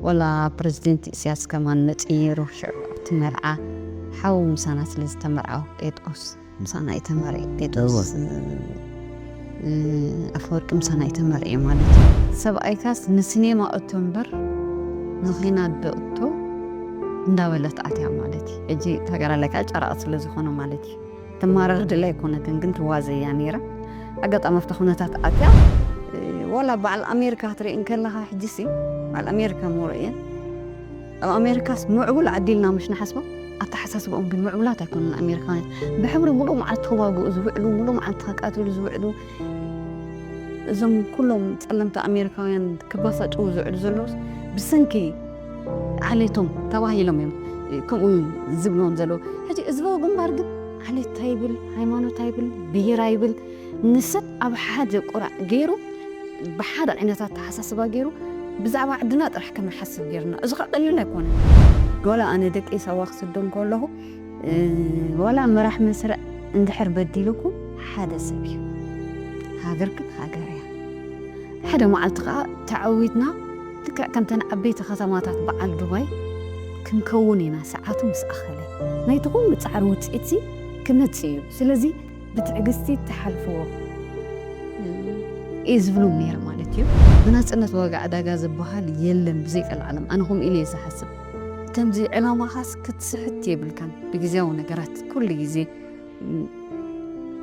ወላ ፕረዚደንት ኢሳያስ ከማን መጽኡ ነይሩ። ሽዑ ኣብቲ መርዓ ሓው ምሳና ስለ ዝተመርዓ፣ ጴጥሮስ ምሳና ኣይተመርዐ። ጴጥሮስ፣ እወ። እ፣ ኣፈወርቂ ምሳና ኣይተመርዐ ማለት እዩ። ሰብኣይካስ ንሲኔማ እቶ እምበር ንኺናት ዶ እቶ እንዳበለት ኣትያ ማለት እዩ። ሕጂ ተጋዳላይ ከዓ ጨራቒ ስለ ዝኾነ ማለት እዩ። ትማረኽ ድላ ኣይኮነትን፣ ግን ትዋዘያ ነይራ። ኣጋጣሚ ኣብታ ኩነታት ኣትያ፣ እ፣ ዋላ በዓል ኣሜሪካ ክትርኢ እንከለኻ፣ ሕጂሲ በዓል ኣሜሪካ ምሩእ እየን። ኣብ ኣሜሪካስ ምዕቡል ዓዲ ኢልና ምሽ ንሓስቦ፣ ኣተሓሳስባኦም ግን ምዕቡላት ኣይኮኑን ኣሜሪካውያን። ብሕብሪ ምሉእ መዓልቲ ክዋግኡ ዝውዕሉ፣ ምሉእ መዓልቲ ክቃትሉ ዝውዕሉ፣ እዞም ኩሎም ጸለምቲ ኣሜሪካውያን ክባሳጭዉ ዝውዕሉ ዘለዉስ ብሰንኪ ዓሌቶም ተባሂሎም እዮም ከምኡ ዝብልዎም ዘለዉ። ሕጂ ህዝባዊ ግንባር ግን ዓሌት ኣይብል፣ ሃይማኖት ኣይብል፣ ብሄር ኣይብል፣ ንሰብ ኣብ ሓደ ቁራዕ ገይሩ፣ ብሓደ ዓይነት ኣተሓሳስባ ገይሩ ብዛዕባ ዓድና ጥራሕ ከም ንሓስብ ገይሩና። እዚ ኸዓ ቀሊል ኣይኮነን። ዋላ ኣነ ደቂ ሳዋ ክስደን ከለኹ፣ እ፣ ዋላ መራሕ መስርዕ እንድሕር በዲሉኩም ሓደ ሰብ እዩ። ሃገር ግን ሃገር እያ። ሓደ መዓልቲ ኸዓ ተዓዊትና ልክዕ ከምተን ዓበይቲ ከተማታት በዓል ዱባይ ክንከውን ኢና። ሰዓቱ ምስ ኣኸለ ናይቲ ኩሉ ጻዕሪ ውጽኢትሲ ክመጽእ እዩ። ስለዚ ብትዕግስቲ ትሓልፍዎ እዩ ዝብሉ ነይሩ ማለት እዩ። ብናጽነት ዋጋ ዕዳጋ ዝበሃል የለን ብዘይ ቀልዓለም። ኣነ ከምኡ ኢለ እየ ዝሓስብ። ከምዚ ዕላማኻስ ክትስሕት የብልካን። ብግዜያዊ ነገራት ኩሉ ግዜ፣ ም፣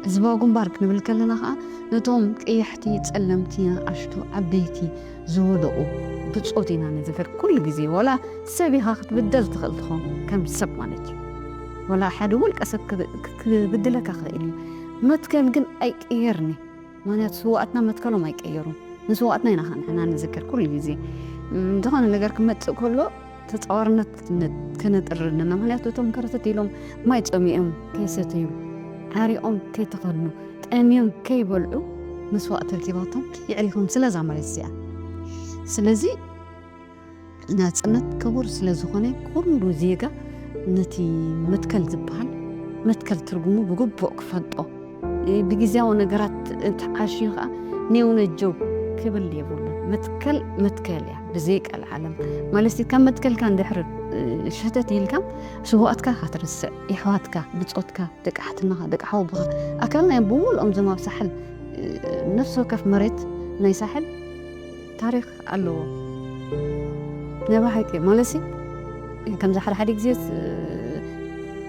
ህዝባዊ ግንባር ክንብል ከለና ኸዓ ነቶም ቀያሕቲ፣ ጸለምቲ፣ ንኣሽቱ፣ ዓበይቲ፣ ዝወደቑ ብጾት ኢና ንዝክር ኩሉ ግዜ። ዋላ ሰብ ኢኻ ክትብደል ትኽእል ትኸውን ከም ሰብ ማለት እዩ። ዋላ ሓደ ውልቀ ሰብ ክብ-፣ ክብድለካ ክኽእል እዩ። መትከል ግን ኣይቅየርን እዩ። ምኽንያቱ ስውኣትና መትከሎም ኣይቀየሩን። ንስውኣትና ኢና ኸዓ ንሕና ንዝክር ኩሉ ግዜ። ም፣ ዝኾነ ነገር ክመጽእ ከሎ ተጻዋርነት ክነ-፣ ከነጥሪ ኣለና። ምኽንያቱ እቶም ከርተት ኢሎም ማይ ጸሚኦም ከይሰተዩ፣ ዓሪቖም ከይተኸድኑ፣ ጠምዮም ከይበልዑ መስዋእቲ ረኪባቶም የዕሪፎም ስለዛ መሬት እዚኣ። ስለዚ ናጽነት ክቡር ስለ ዝኾነ ኩሉ ዜጋ ነቲ መትከል ዝበሃል መትከል ትርጉሙ ብግቡእ ክፈልጦ፣ እ፣ ብግዜያዊ ነገራት ተዓሽዩ ኸዓ ኔው ነጀው ክብል የብሉን። መትከል መትከል እያ፣ ብዘይ ቀልዓለም። ማለት ካብ መትከልካ እንድሕር፣ እ፣ ሸተት ኢልካ ስውኣትካ ኢኻ ትርስዕ፣ የሕዋትካ፣ ብጾትካ፣ ደቂ ሓትናኻ፣ ደቂ ሓወቦኻ፣ ኣካልና እዮም ብምሉኦም እዞም ኣብ ሳሕል፣ እ፣ ነፍሲ ወከፍ መሬት ናይ ሳሕል ታሪኽ ኣለዎ። ናይ ብሓቂ ማለትሲ፣ ከምዚ ሓደ ሓደ ግዜ ስ-፣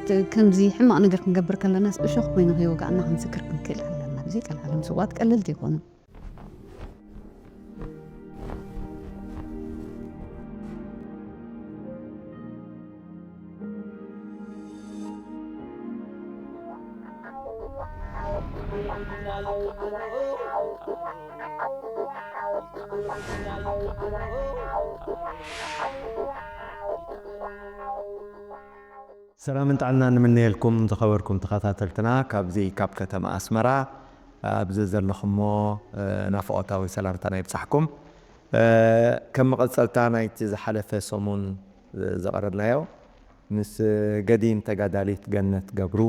ት-፣ ከምዚ ሕማቕ ነገር ክንገብር ከለናስ እሾኽ ኮይኑ ከይወጋእና ክንዝክር ክንክእል ኣለና። ብዘይ ቀልዓለም ስውኣት ቀለልቲ ኣይኮኑን። ሰላምን ጥዕናን ንምነየልኩም ዝኸበርኩም ተኸታተልትና፣ ካብዚ ካብ ከተማ ኣስመራ ኣብዚ ዘለኹሞ፣ እ፣ ናፍቖታዊ ሰላምታና ይብጻሕኩም። እ፣ ከም መቐጸልታ ናይቲ ዝሓለፈ ሰሙን ዘቐረብናዮ ምስ ገዲም ተጋዳሊት ገነት ገብሩ፣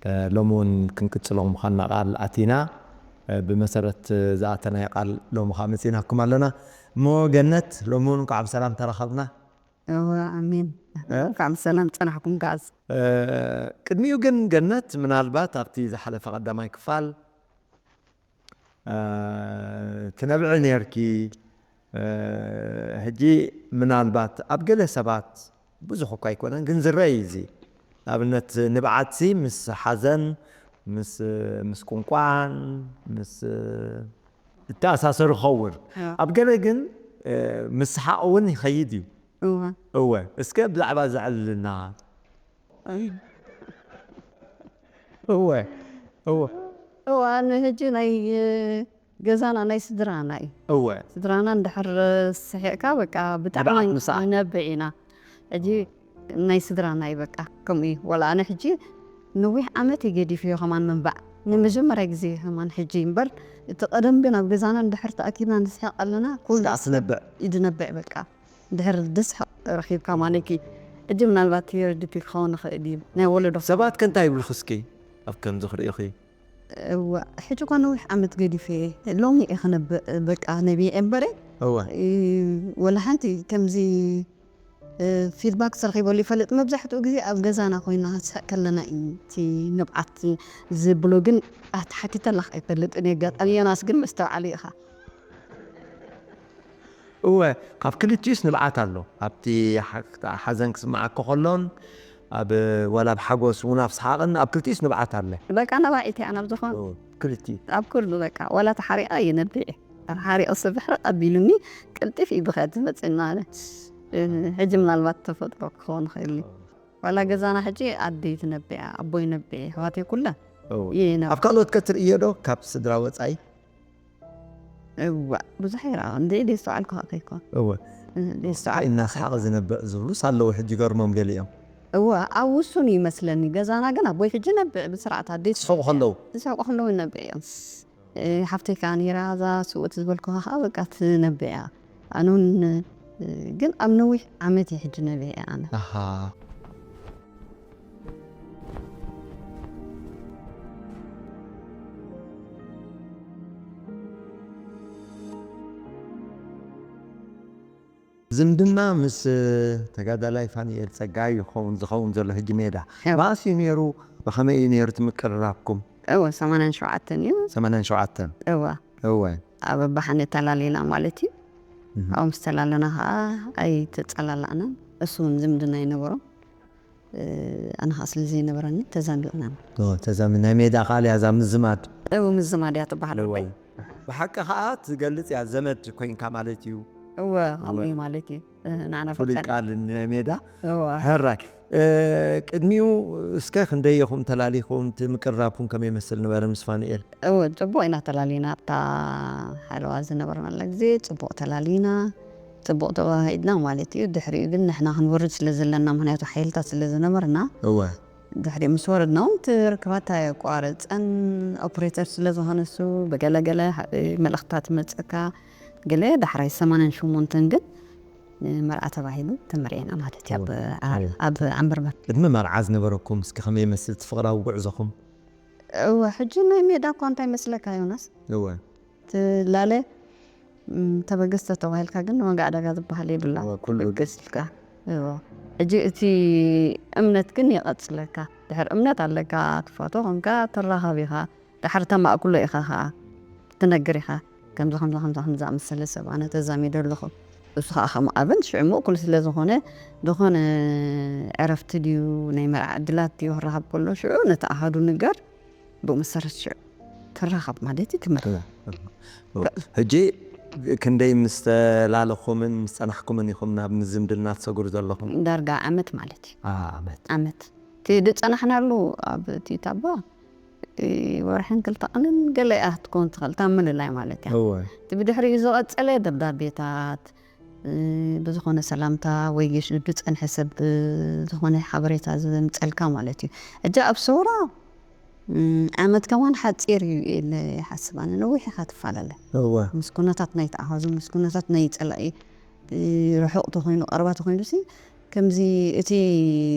እ፣ ሎሚ እውን ክንቅጽሎ ምዃንና ቃል ኣቲና። እ፣ ብመሰረት ዝኣተናዮ ቃል ሎሚ ኸኣ መጺእናኩም ኣለና። እሞ ገነት፣ ሎሚ እውን እንኳዕ ብሰላም ተራኸብና። እወ፣ ኣሜን። እ? እንኳዕ ብሰላም ጸናሕኩም ጋዝ። እ፣ ቅድሚኡ ግን ገነት፣ ምናልባት ኣብቲ ዝሓለፈ ቀዳማይ ክፋል፣ እ፣ ትነብዒ ነርኪ። እ፣ ሕጂ ምናልባት ኣብ ገለ ሰባት ብዙሕ እኳ ኣይኮነን፣ ግን ዝረኣይ እዚ። ንኣብነት ንብዓትሲ ምስ ሓዘን፣ ምስ፣ ምስ ቁንቋን፣ ምስ እተኣሳሰሩ ይኸውን። እወ። ኣብ ገለ ግን፣ እ፣ ምስ ሰሓቕ እውን ይኸይድ እዩ። እወ። እወ። እስከ ብዛዕባ እዚ ኣዕልልና። እወ። እወ። እወ፣ ንሕጂ ናይ ገዛና ናይ ስድራና እዩ። እወ። ስድራና እንድሕር ስሒቕካ በቃ ብጣዕሚ ንብዓት ምሳሕ። ንነብዕ ኢና። ሕጂ ናይ ስድራና እዩ በቃ ከምኡ እዩ። ወላ ኣነ ሕጂ ነዊሕ ዓመት እዩ ገዲፍዮ ከማን ምንባዕ። ንመጀመርያ ግዜ ከማን ሕጂ እምበር እቲ ቀደም ግን ኣብ ገዛና እንድሕር ተኣኪብና ንስሕቕ ኣለና። ኩሉ ስጋዕ ትነብዕ። እዩ ዝነብዕ በቃ። እንድሕር ደስ ረኺብካ ማለትኪ። ሕጂ ምናልባት የረድት ክኸውን ይኽእል እዩ። ናይ ወለዶ ሰባት ከ እንታይ ይብሉኺ እስኪ ኣብ ከምዚ ክርእዩኺ? እወ፣ ሕጂ እኳ ነዊሕ ዓመት ገዲፈ እየ። ሎሚ እየ ክነብዕ በቃ ነቢዐ እምበረ። እወ። እ፣ ወላ ሓንቲ ከምዚ እ፣ ፊድባክ ዝረኺበሉ ይፈልጥ። መብዛሕትኡ ግዜ ኣብ ገዛና ኮይና ክንስሕቕ ከለና እዩ እቲ ንብዓት ዝብሎ። ግን ኣቲ ሓቲተላኽ ኣይፈልጥን እየ። ኣጋጣሚ ዮናስ ግን መስተውዓሊ ኢኻ። እወ፣ ካብ ክልቲኡስ ንብዓት ኣሎ። ኣብቲ ሓ- ሓዘን ክስምዓካ ከሎን ኣብ ዋላ ኣብ ሓጎስ እውን ኣብ ሰሓቕን ኣብ ክልቲኡስ ንብዓት ኣለ። በቃ ነባዒት እያ ናብ ዝኾነ እወ፣ ክልቲኡ ኣብ ኩሉ በቃ ዋላ ተሓሪቐ ይነብዕ እየ። ተሓሪቐ ስብሕርቕ ኣቢሉኒ ቅልጥፍ እዩ ብኸ ትመፅና። ሕጂ ምናልባት ተፈጥሮ ክኸውን ይኽእል እዩ። ዋላ ገዛና ሕጂ ኣደይ ትነብዕ እያ፣ ኣቦይ ነብዕ እየ፣ ኣሕዋተይ ኩለን እወ። ይነብዕ። ኣብ ካልኦት ከትርእዮ ዶ ካብ ስድራ ወፃኢ? እዋ ብዙሕ ይረኣ እንደ ደስተዋዕልኩ ከይኮን እወ ደስተዋዕል እንታይ እናሰሓቐ ዝነብዕ ዝብሉስ ኣለዉ ሕጂ ገርሞም ገሊኦም። እዋ ኣብ ውሱን ይመስለኒ። ገዛና ግን ኣቦይ ሕጂ ነብዕ ብስርዓት ኣደይ ዝስሕቑ ከለዉ ዝስሕቁ ከለዉ ይነብዕ እዮም። እ፣ ሓፍተይ ከዓ ነይራ እዛ ስውእቲ ዝበልኩኻ ከዓ በቃ ትነብዕ እያ። ኣነ እውን እ፣ ግን ኣብ ነዊሕ ዓመት እየ ሕጂ ነብዕ እየ ኣነ። ኣሃ ዝምድና ምስ ተጋዳላይ ፋኒኤል ጸጋይ ይኸውን ዝኸውን ዘሎ ሕጂ ሜዳ እወ። መኣስ እዩ ነይሩ? ብኸመይ እዩ ነይሩ እቲ ምቅርራብኩም? እወ ሰማንያን ሸውዓተን እዩ። ሰማንያን ሸውዓተን እወ እወ ኣብ ኣባሓነ ተላሊና ማለት እዩ። እህ። ኣብኡ ምስ ተላለና ከዓ ኣይተጸላላዕናን። እሱ እውን ዝምድና ይነበሮ። እ፣ ኣነ ከዓ ስለ ዘይነበረኒ ተዛሚድና። እወ፣ ተዛሚ ናይ ሜዳ ካልያ እዛ ምዝማድ እው ምዝማድ እያ ትበሃል። እወ ብሓቂ ከዓ ትገልጽ እያ ዘመድ ኮይንካ ማለት እዩ። እወ ከምኡ እዩ ማለት እዩ። እ፣ ንዓና ፍሉይ ፈቀድ ቃል ናይ ሜዳ እወ ሕራይ እ፣ ቅድሚኡ እስከ ክንደይ ኢኹም ተላሊኹም? እቲ ምቅርራብኩም ከመይ ይመስል ነበረ ምስ ፋኑኤል? እወ ጽቡቕ ኢና ተላሊና። ኣብታ ሓለዋ ዝነበርናላ ግዜ ጽቡቕ ተላሊና፣ ጽቡቕ ተዋሃሂድና ማለት እዩ። ድሕሪኡ ግን ንሕና ክንወርድ ስለ ዘለና፣ ምኽንያቱ ሓይልታት ስለ ዝነበርና፣ እወ ድሕሪ ምስ ወረድና እውን እቲ ርክባት ኣየቋረጸን። ኦፕሬተር ስለ ዝኾነ እሱ ብገለገለ መልእኽትታት ይመጸካ። ገለ ዳሕራይ ሰማንያን ሸሞንተን ግን መርዓ ተባሂሉ ተመርዒና ማለት እዩ። ኣብ እወ። ኣብ ዓምበርበር ቅድሚ መርዓ ዝነበረኩም እስኪ ከመይ ይመስል እቲ ፍቕራዊ ጉዕዞኹም? እወ ሕጂ ናይ ሜዳ እኳ እንታይ መስለካ ዮናስ? እወ ትላለ እም፣ ተበገስተ ተባሂልካ ግን ወጋ ዕዳጋ ዝበሃል የብላ። እወ፣ ኩሉ ገስልካ እወ። ሕጂ እቲ እምነት ግን ይቐጽለካ። ድሕር እምነት ኣለካ፣ ትፋቶ ኮንካ ትራኸብ ኢኻ። ድሓር ተማእክሎ ኢኻ ኸዓ ትነግር ኢኻ። ከምዚ ከምዚ ከምዚ ከምዚ ኣመሰለ ሰብ ኣነ ተዛሚደ ኣለኹ። እሱ ኸዓ ከም ኣበን ሽዑ ምእኩል ስለ ዝኾነ፣ ዝኾነ ዕረፍቲ ድዩ ናይ መርዓ ዕድላት ድዩ ክረኸብ ከሎ ሽዑ ነቲ ኣሃዱ ንገር። ብኡ መሰረት ሽዑ ትራኸብ ማለት እዩ ትምህርቲ። ሕጂ ክንደይ ምስ ተላለኹምን ምስ ጸናሕኩምን ኢኹም ናብ ዝምድና ትሰግሩ ዘለኹም? ዳርጋ ዓመት ማለት እዩ። አ፣ ዓመት። ዓመት እቲ ዝጸናሕናሉ ኣብ እቲ ታባ እ፣ ወርሕን ክልተ ቀንን ገለ እያ ክትከውን ትኽእል እታ ምልላይ ማለት እያ። እወ እቲ ብድሕሪኡ ዝቐጸለ ደብዳቤታት እ፣ ብዝኾነ ሰላምታ ወይ የሽ ዝጸንሐ ሰብ እ፣ ዝኾነ ሓበሬታ ዘምጸልካ ማለት እዩ። እጃ ኣብ ሰውራ እም፣ ዓመት ከማን ሓጺር እዩ ኢለ ይሓስብ ኣነ። ነዊሕ ኢኻ ትፈላለ እወ ምስ ኩነታት ናይ ተኣሃዙ ምስ ኩነታት ናይ ጸላኢ እ፣ ርሑቕ ተኾይኑ ቀረባ ተኾይኑ ሲ ከምዚ እቲ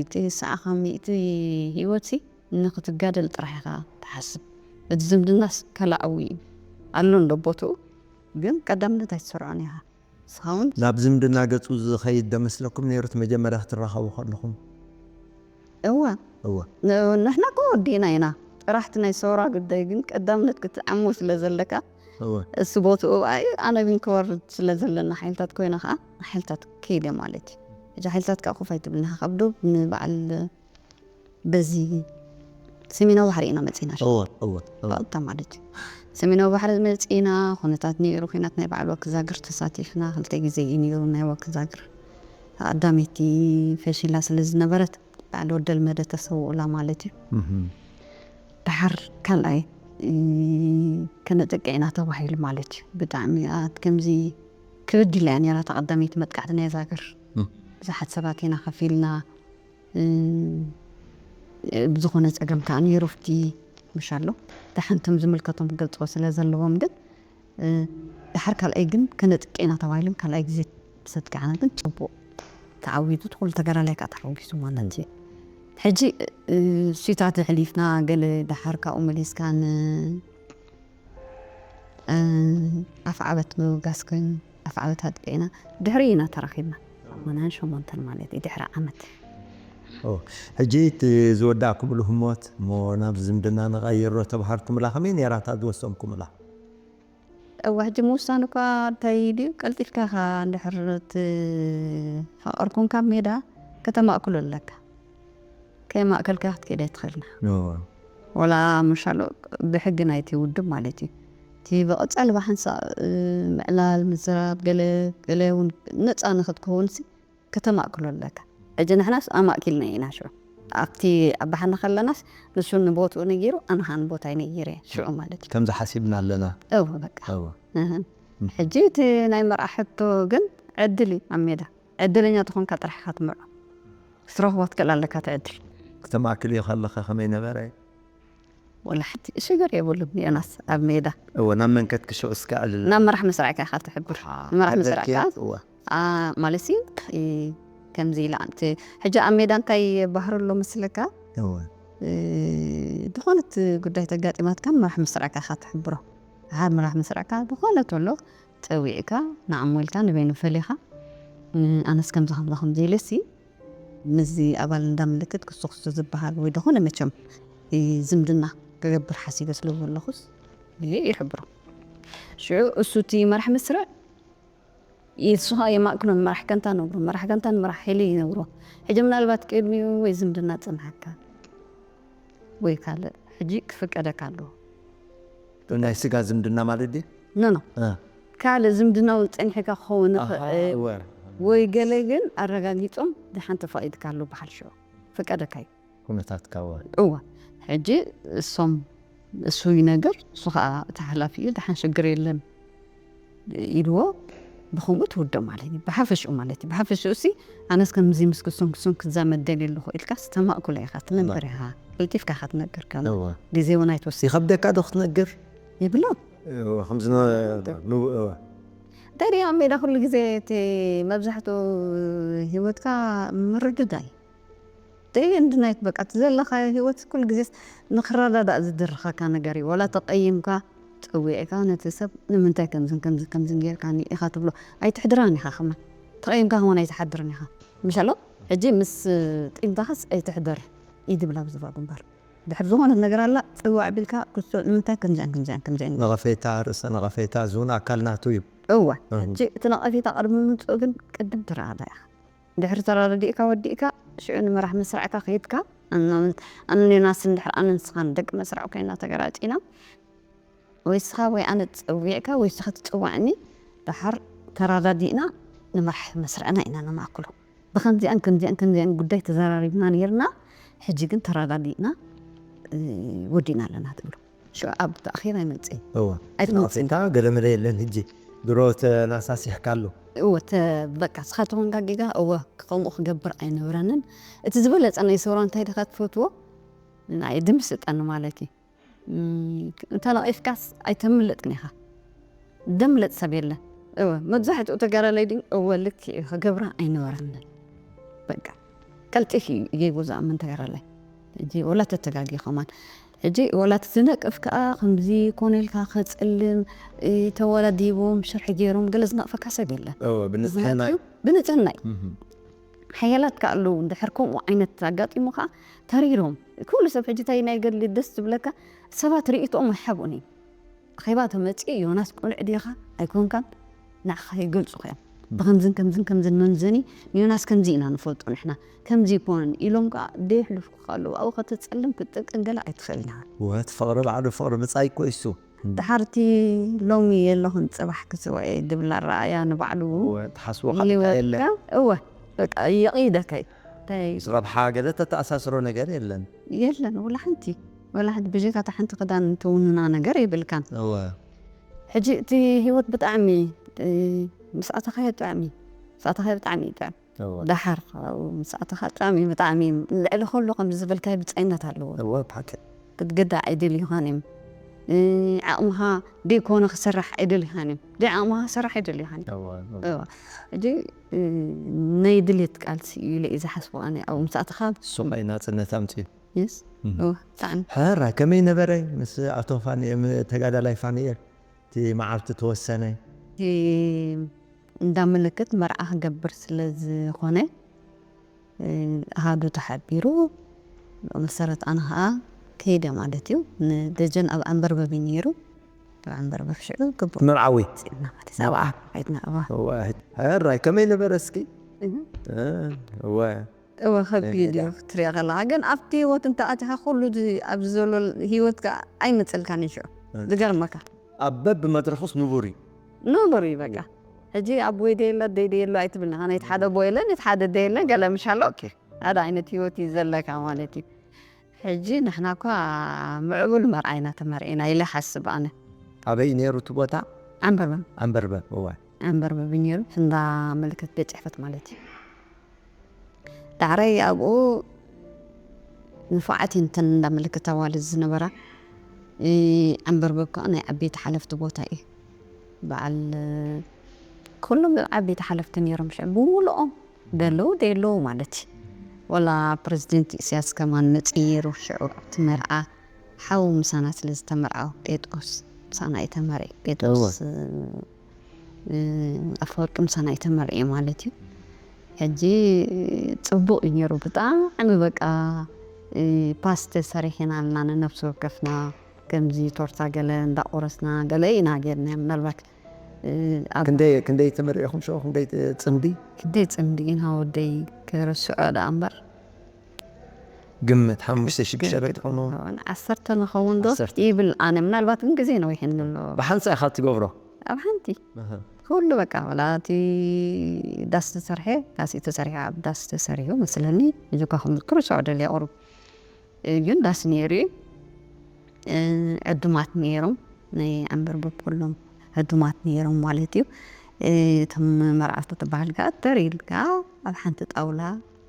እቲ ሰዓኻ ሚእቲ ህይወት ሲ ንክትጋደል ጥራሕ ኢኻ ትሓስብ። እቲ ዝምድናስ ከላኣዊ እዩ ኣሎ እንዶ ቦትኡ ግን ቀዳምነት ኣይትሰርዖን ኢኻ። ንስኻ እውን ናብ ዝምድና ገጹ ዝኸይድ ዶ መስለኩም ነይሩ እቲ መጀመርያ ክትራኸቡ ከለኹም? እወ እወ ን- ንሕና እኮ ወዲእና ኢና። ጥራሕቲ ናይ ሰውራ ጉዳይ ግን ቀዳምነት ክትዓሞ ስለ ዘለካ እወ እሱ ቦትኡ ኣይ ኣነ ግን ክወርድ ስለ ዘለና ሓይልታት ኮይነ ከዓ ሓይልታት ከይደ ማለት እዩ። እዛ ሓይልታት ከዓ ኮፍ ኣይትብልና ካብ ዶብ ንበዓል በዚ ሰሜናዊ ባሕሪ ኢና መፂና። እወ እወ እወ ፈልጣ ማለት እዩ። ሰሜናዊ ባሕሪ መፂና ኩነታት ነይሩ። ኩናት ናይ በዓል ወክዛግር ተሳቲፍና ክልተ ግዜ እዩ ነይሩ። ናይ ወክዛግር ኣዳሚቲ ፈሺላ ስለ ዝነበረት በዓል ወደል መደ ተሰውኡላ ማለት እዩ። እህም። ድሓር ካልኣይ እ፣ ከነጥቅዕ ኢና ተባሂሉ ማለት እዩ። ብጣዕሚ ኣት ከምዚ ክብድ ኢላ እያ ነይራ እታ ቀዳመይቲ መጥቃዕቲ ናይ ዛግር። እም። ብዙሓት ሰባት ኢና ከፊልና እ፣ ብዝኾነ ፀገም ከዓ ነይሩ ፍቲ ምሽ ኣሎ። ደሓንቶም ዝምልከቶም ክገልፅዎ ስለ ዘለዎም ግን እ፣ ድሓር ካልኣይ ግን ከነጥቅዕ ኢና ተባሂሉ ካልኣይ ግዜ ሰጥቃዕና ግን ፅቡቕ ተዓዊቱ እቲ ኩሉ ተጋዳላይ ከዓ ተሓጒሱ ማለት እዩ። ሕጂ እ፣ እሱታት ኣሕሊፍና ገለ ድሓር ካብኡ መሊስካ ን እ፣ ኣፍ ዓበት ምብጋስ ኮይኑ ኣፍዓበት ኣጥቂዕና ድሕሪ ኢና ተራኺብና። ኣማናን ሸሞንተን ማለት እዩ፣ ድሕሪ ዓመት። ሕጂ እቲ ዝወዳእኩምሉ ህሞት እሞ ናብ ዝምድና ንቐይሮ ተባሃልኩምላ፣ ከመይ ነይራ እታ ዝወሰንኩምላ? እዋ ሕጂ ምውሳን እኳ እንታይ ድዩ፣ ቀልጢፍካ ኢኻ እንድሕር እቲ ሓቐርኩን ካብ ሜዳ ከተማእክሎ ኣለካ። ከየማእከልካ ክትከይድ ኣይትኽእልና። ወላ ምሻሎ ብሕጊ ናይቲ ውድብ ማለት እዩ። እቲ ብቐጻሊ ብሓንሳእ ምዕላል፣ ምዝራብ፣ ገለ ገለ እውን ነጻ ንኽትከውንሲ ከተማእክሎ ኣለካ። ሕጂ ንሕናስ ኣማእኪልና ኢና ሽዑ። ኣብቲ ኣባሓና ከለናስ ንሱ ንቦትኡ ነጊሩ፣ ኣነ ኸዓ ንቦታይ ነጊረ ሽዑ ማለት እዩ። ከምዚ ሓሲብና ኣለና። እወ በቃ። እወ። እህ። ሕጂ እቲ ናይ መርዓ ሕቶ ግን ዕድል እዩ ኣብ ሜዳ። ዕድለኛ ተኾንካ ጥራሕ ኢኻ ትምርዖ። ክትረኽቦ ትክእል ኣለካ እቲ ዕድል። ክተማእክልዮ ከለኸ ከመይ ነበረ? ወላ ሓንቲ ሽግር የብሉን ዮናስ ኣብ ሜዳ። እወ፣ ናብ መንከት ክሽዑ እስከ ዕልል። ናብ መራሕ መስርዕካ ኢኻ ትሕብር። ንመራሕ መስርዕካ። እወ። ኣ፣ ማለት ሲ፣ እ፣ ከምዚ ኢላ ኣንቲ፣ ሕጂ ኣብ ሜዳ እንታይ ባህሪ ኣሎ መስለካ? እወ። እ፣ ዝኾነት ጉዳይ ተጋጢማትካ መራሕ መስርዕካ ኢኻ ትሕብሮ። ሓር መራሕ መስርዕካ ዝኾነ ተሎ ጸዊዕካ፣ ንዓሞ ኢልካ ንበይኑ ፈሊኻ፣ እ፣ ኣነስ ከምዚ ከምዚ ከምዚ ኢለ ሲ፣ ምስዚ ኣባል እንዳ ምልክት ክሱ ክሱ ዝበሃል ወይ ዝኾነ መቸም፣ እ፣ ዝምድና ክገብር ሓሲበ ስለ ዘለኹስ፣ እ፣ ይሕብሮ። ሽዑ እሱ እቲ መራሕ መስርዕ ንሱ ኸኣ የማእክሎ፣ መራሕ ከንታ ነግሮ፣ መራሕ ከንታ ንመራሕ ሄሊ ይነግሮ። ሕጂ ምናልባት ቅድሚኡ ወይ ዝምድና ጸንሓካ ወይ ካልእ፣ ሕጂ ክፍቀደካ ኣለዎ። ናይ ስጋ ዝምድና ማለት ድዩ? ኖ፣ ኖ። እ። ካልእ ዝምድና እውን ጸኒሕካ ክኸውን ኣሃ፣ ይኽእል። እወ። ወይ ገለ ግን ኣረጋጊጾም ደሓን ተፋቒድካሉ በሃል ሽዑ። ፍቀደካ እዩ። ኩነታትካ እወ። እወ። ሕጂ እሶም፣ እሱ ይነግር፣ እሱ ኸኣ እቲ ሓላፊ እዩ፣ ደሓን ሽግር የለን ኢልዎ፣ ብኸምኡ ትውድእ ማለት እዩ። ብሓፈሽኡ ማለት እዩ። ብሓፈሽኡ ሲ፣ ኣነስ ከምዚ ምስ ክሱን ክሱን ክዛመድ ደልየ ኣለኹ ኢልካ ስተማእኩላ ኢኻ ትነግር ኢኻ። ቀልጢፍካ ኢኻ ትነግር ከም እወ። ግዜ እውን ኣይትወስድ። ይኸብደካ ዶ ክትነግር? ይብሎ። እወ፣ ከምዚ ን-፣ ን-፣ እወ። እንታይ ድኣ ኣብ ሜዳ ኩሉ ግዜ እቲ መብዛሕትኡ ህይወትካ ምርድዳእ እዩ። ደይ እንድናይት በቃ እቲ ዘለኻዮ ህይወት ኩሉ ግዜስ ንኽረዳዳእ ዝድርኸካ ነገር እዩ። ወላ ተቐይምካ ጸዊዕካ ነቲ ሰብ ንምንታይ ከምዝን ከምዝን ከምዝን ጌርካኒ ኢኻ ትብሎ። ኣይትሕድራን ኢኻ ከማን። ተቐይምካ ከማን ኣይትሓድርን ኢኻ። ምሻሎ? ሕጂ ምስ ቂምታኻስ ኣይትሕደር እዩ ድብል ኣብ ዝባብ እምበር። ድሕር ዝኾነት ነገር ኣላ፣ ጽዋዕ ቢልካ ክሶ ንምንታይ ከምዚኣን ከምዚኣን ከምዚኣን። ነቐፌታ፣ ርእሰ ነቐፌታ፣ እዚ እውን ኣካል ናቱ እዩ። እወ። እህ። ሕጂ እቲ ነቐፌታ ቅድሚ ምምጽኡ ግን ቅድም ትረዳዳእ ኢኻ። ድሕሪ ተረዳዲእካ ወዲእካ፣ ሽዑ ንመራሕ መስርዕካ ከይድካ፣ ኣነ፣ ኣነ ዮናስ እንድሕር ኣነ ንስኻን ደቂ መስርዕ ኮይና ተገራጺና፣ ወይ ንስኻ ወይ ኣነ ጸዊዕካ፣ ወይ ንስኻ ትጽውዓኒ፣ ደሓር ተረዳዲእና ንመራሕ መስርዕና ኢና ነማእክሎ። ብኸምዚኣን ከምዚኣን ከምዚኣን ጉዳይ ተዘራሪብና ነይርና፣ ሕጂ ግን ተረዳዲእና፣ እ፣ ወዲእና ኣለና ትብሎ። ሽዑ ኣብ ኣኼባ ይመጽእ። እወ። ኣይትመጽእን። ነቐፌታ ገለመለ የለን ሕጂ። ድሮ ተናሳሲሕካሉ። እወ፣ ተ-፣ በቃ፣ ንስኻ ተኾንካ ጌጋ፣ እወ፣ ከምኡ ክገብር ኣይነበረንን። እቲ ዝበለጸ ናይ ሰውራ እንታይ ዲኻ ትፈትዎ? ናይ ድምስጠኒ ማለት እዩ። እም፣ እንተ ነቒፍካስ ኣይተምልጥን ኢኻ። ደምልጥ ሰብ የለን። እወ፣ መብዛሕትኡ ተጋዳላይ ድዩ? እወ፣ ልክዕ እዩ። ክገብራ ኣይነበረንን። በቃ፣ ቀልጢፍ እዩ ጌጉ ዝኣምን ተጋዳላይ። ሕጂ ወላ ተተጋጊ ከማን። ሕጂ ወላ እቲ ዝነቅፍ ከኣ ከምዚ ኮነ ኢልካ ከጽልም፣ እ፣ ተወዳዲቦም፣ ሽርሒ ገይሮም ገለ ዝነቕፈካ ሰብ የለን። እወ፣ ብንጽህና እዩ። ምኽንያቱ ብንጽህና እዩ። እህ። ሓያላት ከኣ ኣለዉ፣ እንድሕር ከምኡ ዓይነት ኣጋጢሙ ከኣ ተሪሮም። ኩሉ ሰብ ሕጂ እንታይ ናይ ገድሊ ደስ ዝብለካ፣ ሰባት ርእይቶኦም ኣይሓብኡን እዩ። ኣኼባ ተመጺኡ፣ ዮናስ ቁኑዕ ዲኻ ኣይኮንካን፣ ንዓኻ ይገልጹኻ እዮም። ብኸምዝን ከምዝን ከምዝን መንዘኒ ንዮናስ ከምዚ ኢና ንፈልጦ ንሕና፣ ከምዚ ኣይኮነን ኢሎም ከኣ ደየሕልፉካ ኣለዉ። ኣብኡ ከተጸልም ክትጥቅን ገለ ኣይትኽእልን ኢኻ። ወት ፍቕሪ ባዕሉ ፍቕሪ ብጻይ እኮ እዩ እሱ። ድሓር እቲ ሎሚ የለኹን ጽባሕ ክስውዕ እየ ዝብል ኣረኣእያ ንባዕሉ እወ፣ ትሓስቦ ይህልወካ። ካልእ የለ። እወ፣ በቃ የቕይደካ እዩ። እንታይ ምስ ረብሓ ገለ ተተኣሳስሮ ነገር የለን። የለን፣ ወላ ሓንቲ። ወላ ሓንቲ ብጀካ እታ ሓንቲ ክዳን እንትውንና ነገር የብልካን። እወ። ሕጂ እቲ ህይወት ብጣዕሚ፣ እ፣ ምስ ኣተኻዮ ጥዕሚ፣ ምስ ኣተኻዮ ብጣዕሚ እዩ ጥዕም። እወ። ደሓር ካብኡ ምስ ኣተኻ ጥዕሚ ብጣዕሚ እዩ። ልዕሊ ከሎ ከምዚ ዝበልካዮ ብጻይነት ኣለዎ። እወ፣ ብሓቂ። ክትግዳዕ ኣይደልዩኻን እዮም። እ፣ ዓቕምኻ ደይኮነ ክሰርሕ ኣይደልዩኻን እዮም። ደይ ዓቕምኻ ክሰርሕ ኣይደልዩኻን እዮም። እወ፣ እወ። እወ። ሕጂ፣ እ፣ ናይ ድሌት ቃልሲ እዩ ኢለ እየ ዝሓስቦ ኣነ። ኣብኡ ምስ ኣተኻ ስቕ ናይ ናጽነት ኣምጺኡ። የስ። እህ። እወ፣ ብጣዕሚ። ሕራ፣ ከመይ ነበረ ምስ ኣቶ ፋኒኤል፣ ም-፣ ተጋዳላይ ፋኒኤል? እቲ መዓልቲ ተወሰነ? እቲ እንዳ ምልክት መርዓ ክገብር ስለ ዝኾነ፣ እ፣ ኣሃዱ ተሓቢሩ፣ ብኡ መሰረት ኣነ ኸኣ ከይደ ማለት እዩ። ንደጀን ኣብ ኣንበርበብ እዩ ነይሩ። ኣብ ኣንበርበብ ሽዑ ግቡእ መርዓዊ? መጺእና ማለት እዩ። ሰብዓ፣ ዓይድና፣ እዋ። እዋ፣ ሕራይ፣ ከመይ ነበረ እስኪ? እህ። እ፣ እዋ። እወ፣ ከቢድ እዩ ክትሪኦ ከለኻ። ግን ኣብቲ ህይወት እንተ ኣቲኻ፣ ኩሉ እዚ ኣብዚ ዘሎ ህይወትካ ኣይመጽልካን እዩ ሽዑ። እ። ዝገርመካ። ኣብ በብመድረኹስ ንቡር እዩ። ንቡር እዩ በቃ። ሕጂ ኣቦይ ደየሎ፣ ኣደይ ደየሎ ኣይትብል ኢኻ። ናይቲ ሓደ ኣቦ የለን፣ ናይቲ ሓደ ኣደ የለን፣ ገለ ምሽ ኣሎ። ኦኬ። ሓደ ዓይነት ህይወት እዩ ዘለካ ማለት እዩ። ሕጂ ንሕና እኳ ምዕቡል መርዓ ኢና ተመርዒና ኢለ ይሓስብ ኣነ። ኣበይ ነይሩ እቲ ቦታ? ዓንበርበብ። ዓንበርበብ፣ እወ። ዓንበርበብ ነይሩ፣ እንዳ ምልክት ቤት ጽሕፈት ማለት እዩ። ዳሕራይ ኣብኡ ንፉዓት እየን እተን እንዳ ምልክት ኣዋልድ ዝነበራ። እ፣ ዓንበርበብ ከኣ ናይ ዓበይቲ ሓለፍቲ ቦታ እዩ። በዓል ኩሎም ዓበይቲ ሓለፍቲ ነይሮም ሽዑ ብምሉኦም፣ ደለዉ ደየለዉ ማለት እዩ። ወላ ፕረዚደንት ኢሳያስ ከማን መጺኡ ነይሩ ሽዑ ኣብቲ መርዓ። ሓው ምሳና ስለ ዝተመርዐ ጴጥሮስ ምሳና እዩ ተመርዒ። ጴጥሮስ፣ እወ። እ፣ ኣፈወርቂ ምሳና እዩ ተመርዒ ማለት እዩ። ሕጂ ጽቡቕ እዩ ነይሩ። ብጣዕሚ በቃ፣ እ፣ ፓስተ ሰሪሕና ኣለና ነነፍሲ ወከፍና። ከምዚ ቶርታ ገለ እንዳቆረስና ገለ ኢና ጌርና። ምናልባት፣ እ፣ ኣብ ክንደይ፣ ክንደይ ተመርዒኹም ሽዑ? ክንደይ ጽምዲ? ክንደይ ጽምዲ ኢና ወደይ፣ ክርስዖ ደኣ እምበር። ግምት ሓሙሽተ ሽዱሽተ ዶ ትኾኑ? ዓሰርተ ንኸውን ዶ ዓሰርተ። ይብል ኣነ። ምናልባት ግን ግዜ ነዊሕኒ ኣሎ። ብሓንሳእ ኢኻ ትገብሮ? ኣብ ሓንቲ። ኣሃ። ኩሉ በቃ፣ ወላ እቲ ዳስ ተሰርሐ፣ ዳስ እዩ ተሰሪሑ፣ ኣብ ዳስ ተሰሪሑ መስለኒ። ሕጂ እኳ ክምዝክር ይስዖ ደልየ ቁሩብ። እ፣ ግን ዳስ ነይሩ እዩ። እ፣ ዕዱማት ነይሮም፣ ናይ ዓንበርበብ ኩሎም ዕዱማት ነይሮም ማለት እዩ። እ፣ እቶም መርዓውቲ ትበሃል ከኣ ተር ኢልካ ኣብ ሓንቲ ጣውላ።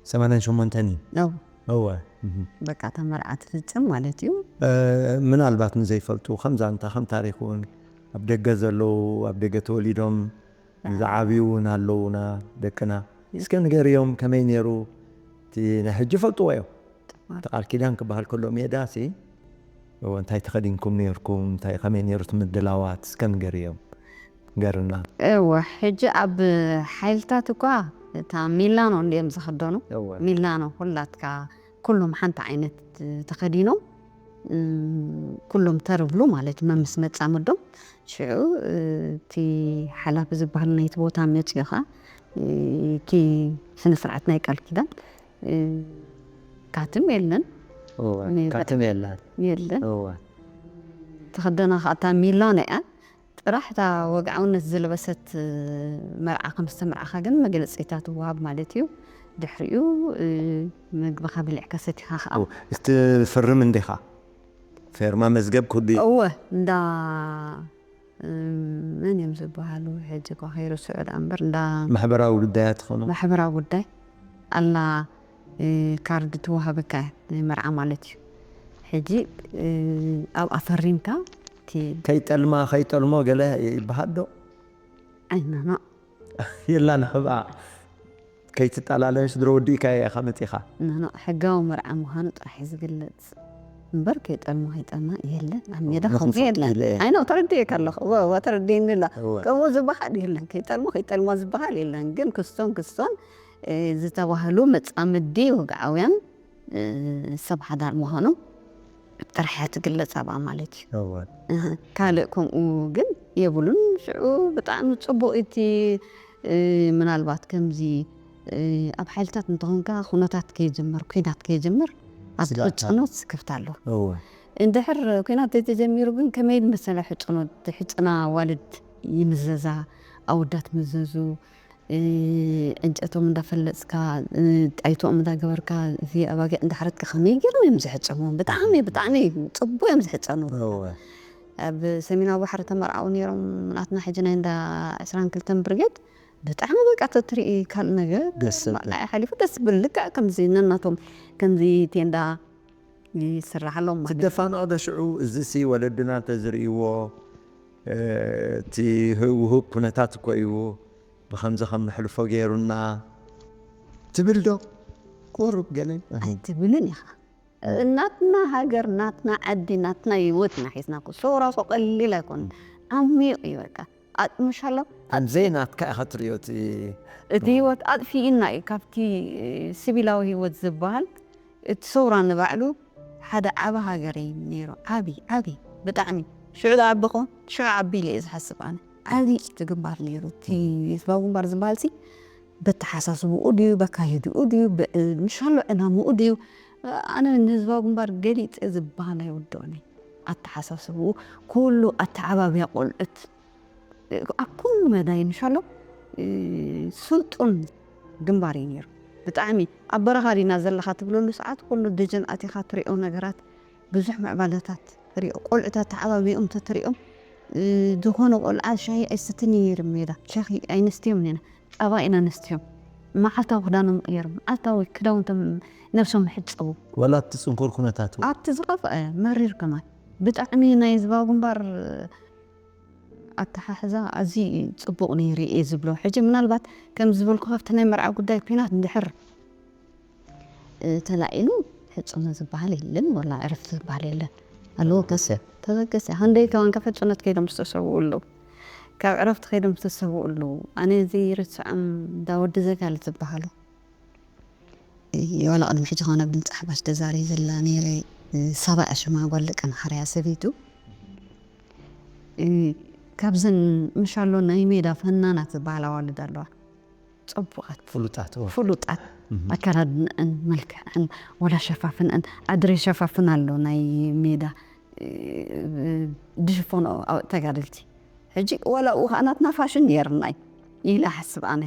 ሰማንያን ሸሞንተን እዩ? እው። እወ። እህ። በቃ፣ እታ መርዓ ትፍጽም ማለት እዩ። እ፣ ምናልባት ንዘይፈልጡ፣ ከምዛ እንታ ከም ታሪኽ እውን ኣብ ደገ ዘለዉ፣ ኣብ ደገ ተወሊዶም ዝዓብዩ እውን ኣለዉና ደቅና። እስከ ንገርዮም ከመይ ነይሩ? እቲ ናይ ሕጂ ፈልጥዎ እዮም። ጥማር። እቲ ቃል ኪዳን ክበሃል ከሎ ሜዳ ሲ፣ እወ፣ እንታይ ተኸዲንኩም ነይርኩም? እንታይ፣ ከመይ ነይሩ እቲ ምድላዋት? እስከ ንገርዮም። ንገርና። እወ፣ ሕጂ ኣብ ሓይልታት እኳ እታ ሚላኖ እንድዮም ዝኽደኑ። እወ። ሚላኖ፣ ኩላትካ፣ ኩሎም ሓንቲ ዓይነት ተኸዲኖም፣ እም፣ ኩሎም ተርብሉ ማለት እዩ፣ መምስ መጻምዶም። ሽዑ፣ እ፣ እቲ ሓላፊ ዝበሃል ናይቲ ቦታ መጺኡ ኸኣ፣ እ፣ እቲ ስነ ስርዓት ናይ ቃል ኪዳን፣ እ፣ ካትም የለን። እወ፣ ሜዳ ካትም የለን። የለን። እወ። ተኸደና ኸኣ እታ ሚላኖ እያ። ጥራሕ እታ ወግዓውነት ዝለበሰት መርዓ ከም ዝተመርዓኻ ግን መግለጺታት ትወሃብ ማለት እዩ። ድሕሪኡ፣ እ፣ ምግብኻ በሊዕካ ሰቲኻ ኸኣ። እወ፣ እትፍርም እንዲኻ? ፌርማ መዝገብ ኩሉ እዩ። እወ፣ እንዳ፣ እ፣ መን እዮም ዝበሃሉ? ሕጂ እኳ ከይርስዑ ደኣ እምበር፣ እንዳ ማሕበራዊ ጉዳያት ኾኑ። ማሕበራዊ ጉዳይ ኣላ፣ እ፣ ካርድ ትወሃበካ እያ፣ ናይ መርዓ ማለት እዩ። ሕጂ፣ እ፣ ኣብኣ ፈሪምካ፣ እቲ ከይጠልማ፣ ከይጠልሞ ገለ ይበሃል ዶ? ኣይናና። የላን፣ ንሕብኣ ከይትጠላለዩ ስድሮ ወዲእካ ኢኻ መጺኻ። ኖ፣ ኖ፣ ሕጋዊ መርዓ ምዃኑ ጥራሕ እዩ ዝግለጽ። እምበር ከይጠልሞ ከይጠልማ የለን። ኣብ ሜዳ ከምኡ ንኽንፈልጥ የለን። ኢለ እየ። ኣይ ኖ፣ ተረዲኤካ ኣለኹ። እወ፣ እወ፣ ተረዲእኒ ኣላ። እወ። ከምኡ ዝበሃል የለን። ከይጠልሞ ከይጠልማ ዝበሃል የለን። ግን ክስቶን ክስቶን፣ እ፣ ዝተባህሉ መጻምዲ ወግዓውያን፣ እ፣ ሰብ ሓዳር ምዃኖም ጥራሕ እያ ትግለጽ ኣብኣ ማለት እዩ። እወ። እህ፣ ካልእ ከምኡ ግን የብሉን። ሽዑ ብጣዕሚ ጽቡቕ እቲ፣ እ፣ ምናልባት ከምዚ፣ እ፣ ኣብ ሓይልታት እንተኾንካ ኩነታት ከይጅምር፣ ኲናት ከይጅምር ኣብ ስጋእታት። ጽኑት ክፍት ኣሎ። እወ። እንድሕር ኲናት ተተጀሚሩ ግን ከመይ መሰለ ሕጽኖት፣ ሕጽና ኣዋልድ ይምዘዛ፣ ኣወዳት ምዘዙ፣ እ፣ ዕንጨቶም እንዳፈለጽካ፣ እ፣ ጣይቶኦም እንዳገበርካ፣ እዚ ኣባጊዕ እንዳሓረድካ ከመይ ገይሮም እዮም ዝሕጸኑ? ብጣዕሚ፣ ብጣዕሚ ጽቡቅ እዮም ዝሕጸኑ። እወ። ኣብ ሰሜናዊ ባሕሪ ተመርዓው ነይሮም ናትና ሕጂ ናይ እንዳ ዕስራን ክልተን ብርጌድ ብጣዕሚ በቃ ተትርኢ ካልእ ነገር ደስ ዝብል። ማእላይ ሓሊፉ ደስ ዝብል ልክዕ ከምዚ ነናቶም ከምዚ ቴንዳ ይስራሓሎም ማለት እዩ። ትደፋንዖ ዶ ሽዑ? እዚሲ ወለድና እንተዝርእይዎ፣ እ፣ እቲ ህውህብ ኩነታት እኮ እዩ፣ ብኸምዚ ከም ንሕልፎ ገይሩና ትብል ዶ? ቁሩብ ገለ? ኣይትብልን ኢኻ። ናትና ሃገር፣ ናትና ዓዲ፣ ናትና ህይወትና ሒዝና እኮ፣ ሰውራ እኮ ቀሊል ኣይኮነን። ዓሚቕ እዩ በቃ። ኣጥምሻሎም ከምዘይ ናትካ ኢኻ ትሪኦ እቲ እቲ ህይወት ኣጥፊእና እዩ ካብቲ ሲቪላዊ ህይወት ዝበሃል። እቲ ሰውራ ንባዕሉ ሓደ ዓቢ ሃገር እዩ ነይሩ። ዓቢ ዓቢ ብጣዕሚ ሽዑ ዝዓበኹ ሽዑ ዓቢ ኢለ እየ ዝሓስብ ኣነ። ዓቢ እቲ ግንባር ነይሩ። እቲ ህዝባዊ ግንባር ዝበሃል ሲ በተሓሳስብኡ ድዩ በካይድኡ ድዩ ምሻሎ ዕላምኡ ድዩ? ኣነ ንህዝባዊ ግንባር ገሊፀ ዝበሃል ኣይውድኦን። ኣተሓሳስብኡ ኩሉ ኣተዓባብያ ቆልዑት ኣብ ኩሉ መዳይ ንሻሎ ስልጡን ግንባር እዩ ነይሩ። ብጣዕሚ ኣብ በረኻ ዲና ዘለኻ ትብለሉ ሰዓት ኩሉ ደጀን ኣቲኻ ትሪኦ ነገራት ብዙሕ ምዕባለታት ትሪኦ። ቆልዑታት ተዓባቢኦም ተትሪኦም ዝኾነ ቆልዓ ሻሂ ኣይሰትን እዩ ነይሩ ሜዳ። ሻሂ ኣይነስትዮም ኔና ጸባ ኢና ነስትዮም። መዓልታዊ ክዳኖም ቀየሩ። መዓልታዊ ክዳውንቶም ነብሶም ሕጸቡ። ወላ ኣብቲ ጽንኩር ኩነታት እውን ኣብቲ ዝኸፍአ መሪር ከማን ብጣዕሚ ናይ ህዝባዊ ግንባር ኣተሓሕዛ ኣዝዩ ጽቡቕ ነይሩ እየ ዝብሎ። ሕጂ ምናልባት ከም ዝበልኩ ካብቲ ናይ መርዓ ጉዳይ ኲናት እንድሕር ተላዒሉ ሕጽኖ ዝበሃል የለን ወላ ዕረፍቲ ዝበሃል የለን ኣለዎ ከሰ ተበገሰ ሃንደይ ከዋን ካብ ሕጽኖት ከይዶም ዝተሰውኡ ኣለዉ ካብ ዕረፍቲ ከይዶም ዝተሰውኡ ኣለዉ ኣነ እዚ ርስዖም እንዳ ወዲ ዘጋል ዝበሃሉ ዋላ ቅድሚ ሕጂ ከነ ብንጻሕ ባሽ ተዛሪ ዘላ ነይረ ሳባ ዕሽማ ጓል ደቀ መሓርያ ሰበይቱ ካብዘን ምሻሎ ናይ ሜዳ ፈናናት ዝበሃላ ዋልድ ኣለዋ። ጽቡቓት ፍሉጣት ፍሉጣት ኣከዳድንአን መልክዐን ወላ ሸፋፍንአን ኣድሬ ሸፋፍን ኣሎ ናይ ሜዳ ድሽፎን ተጋደልቲ ሕጂ ወላ ኡ ከዓ ናትና ፋሽን ነይርናይ ኢለ ሓስብ ኣነ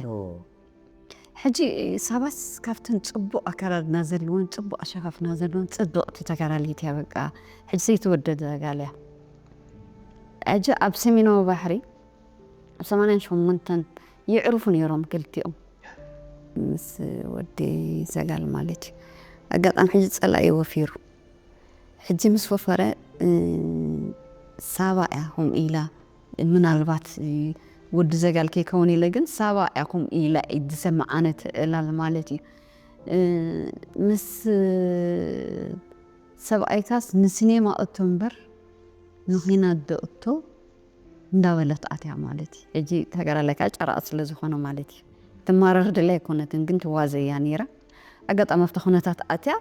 ሕጂ ሳባስ ካብተን ጽቡቕ ኣከዳድና ዘለወን ጽቡቕ ኣሸፋፍና ዘለወን ጽብቕቲ ተጋዳሊት እያ በቃ ሕጂ ዘይተወደደ ጋል እያ ሕጂ ኣብ ሰሜናዊ ባሕሪ ኣብ ሰማንያን ሸሞንተን ይዕርፉ ነይሮም ክልቲኦም ምስ ወዲ ዘጋል ማለት እዩ ኣጋጣሚ ሕጂ ጸላኢ ወፊሩ ሕጂ ምስ ወፈረ ሳባ እያ ከምኡ ኢላ ምናልባት ወዲ ዘጋል ከይከውን ኢለ ግን ሳባ እያ ከምኡ ኢላ እዩ ዝሰምዓነ ትዕላል ማለት እዩ ምስ ሰብኣይካስ ንሲኔማ እቶ እምበር ንኺናት ዶ እቶ እንዳበለት ኣትያ ማለት እዩ ሕጂ ተጋዳላይ ከዓ ጨራቕ ስለ ዝኾነ ማለት እዩ ትማረር ድላ ኣይኮነትን ግን ትዋዘያ ነይራ ኣጋጣሚ ኣብቲ ኩነታት ኣትያ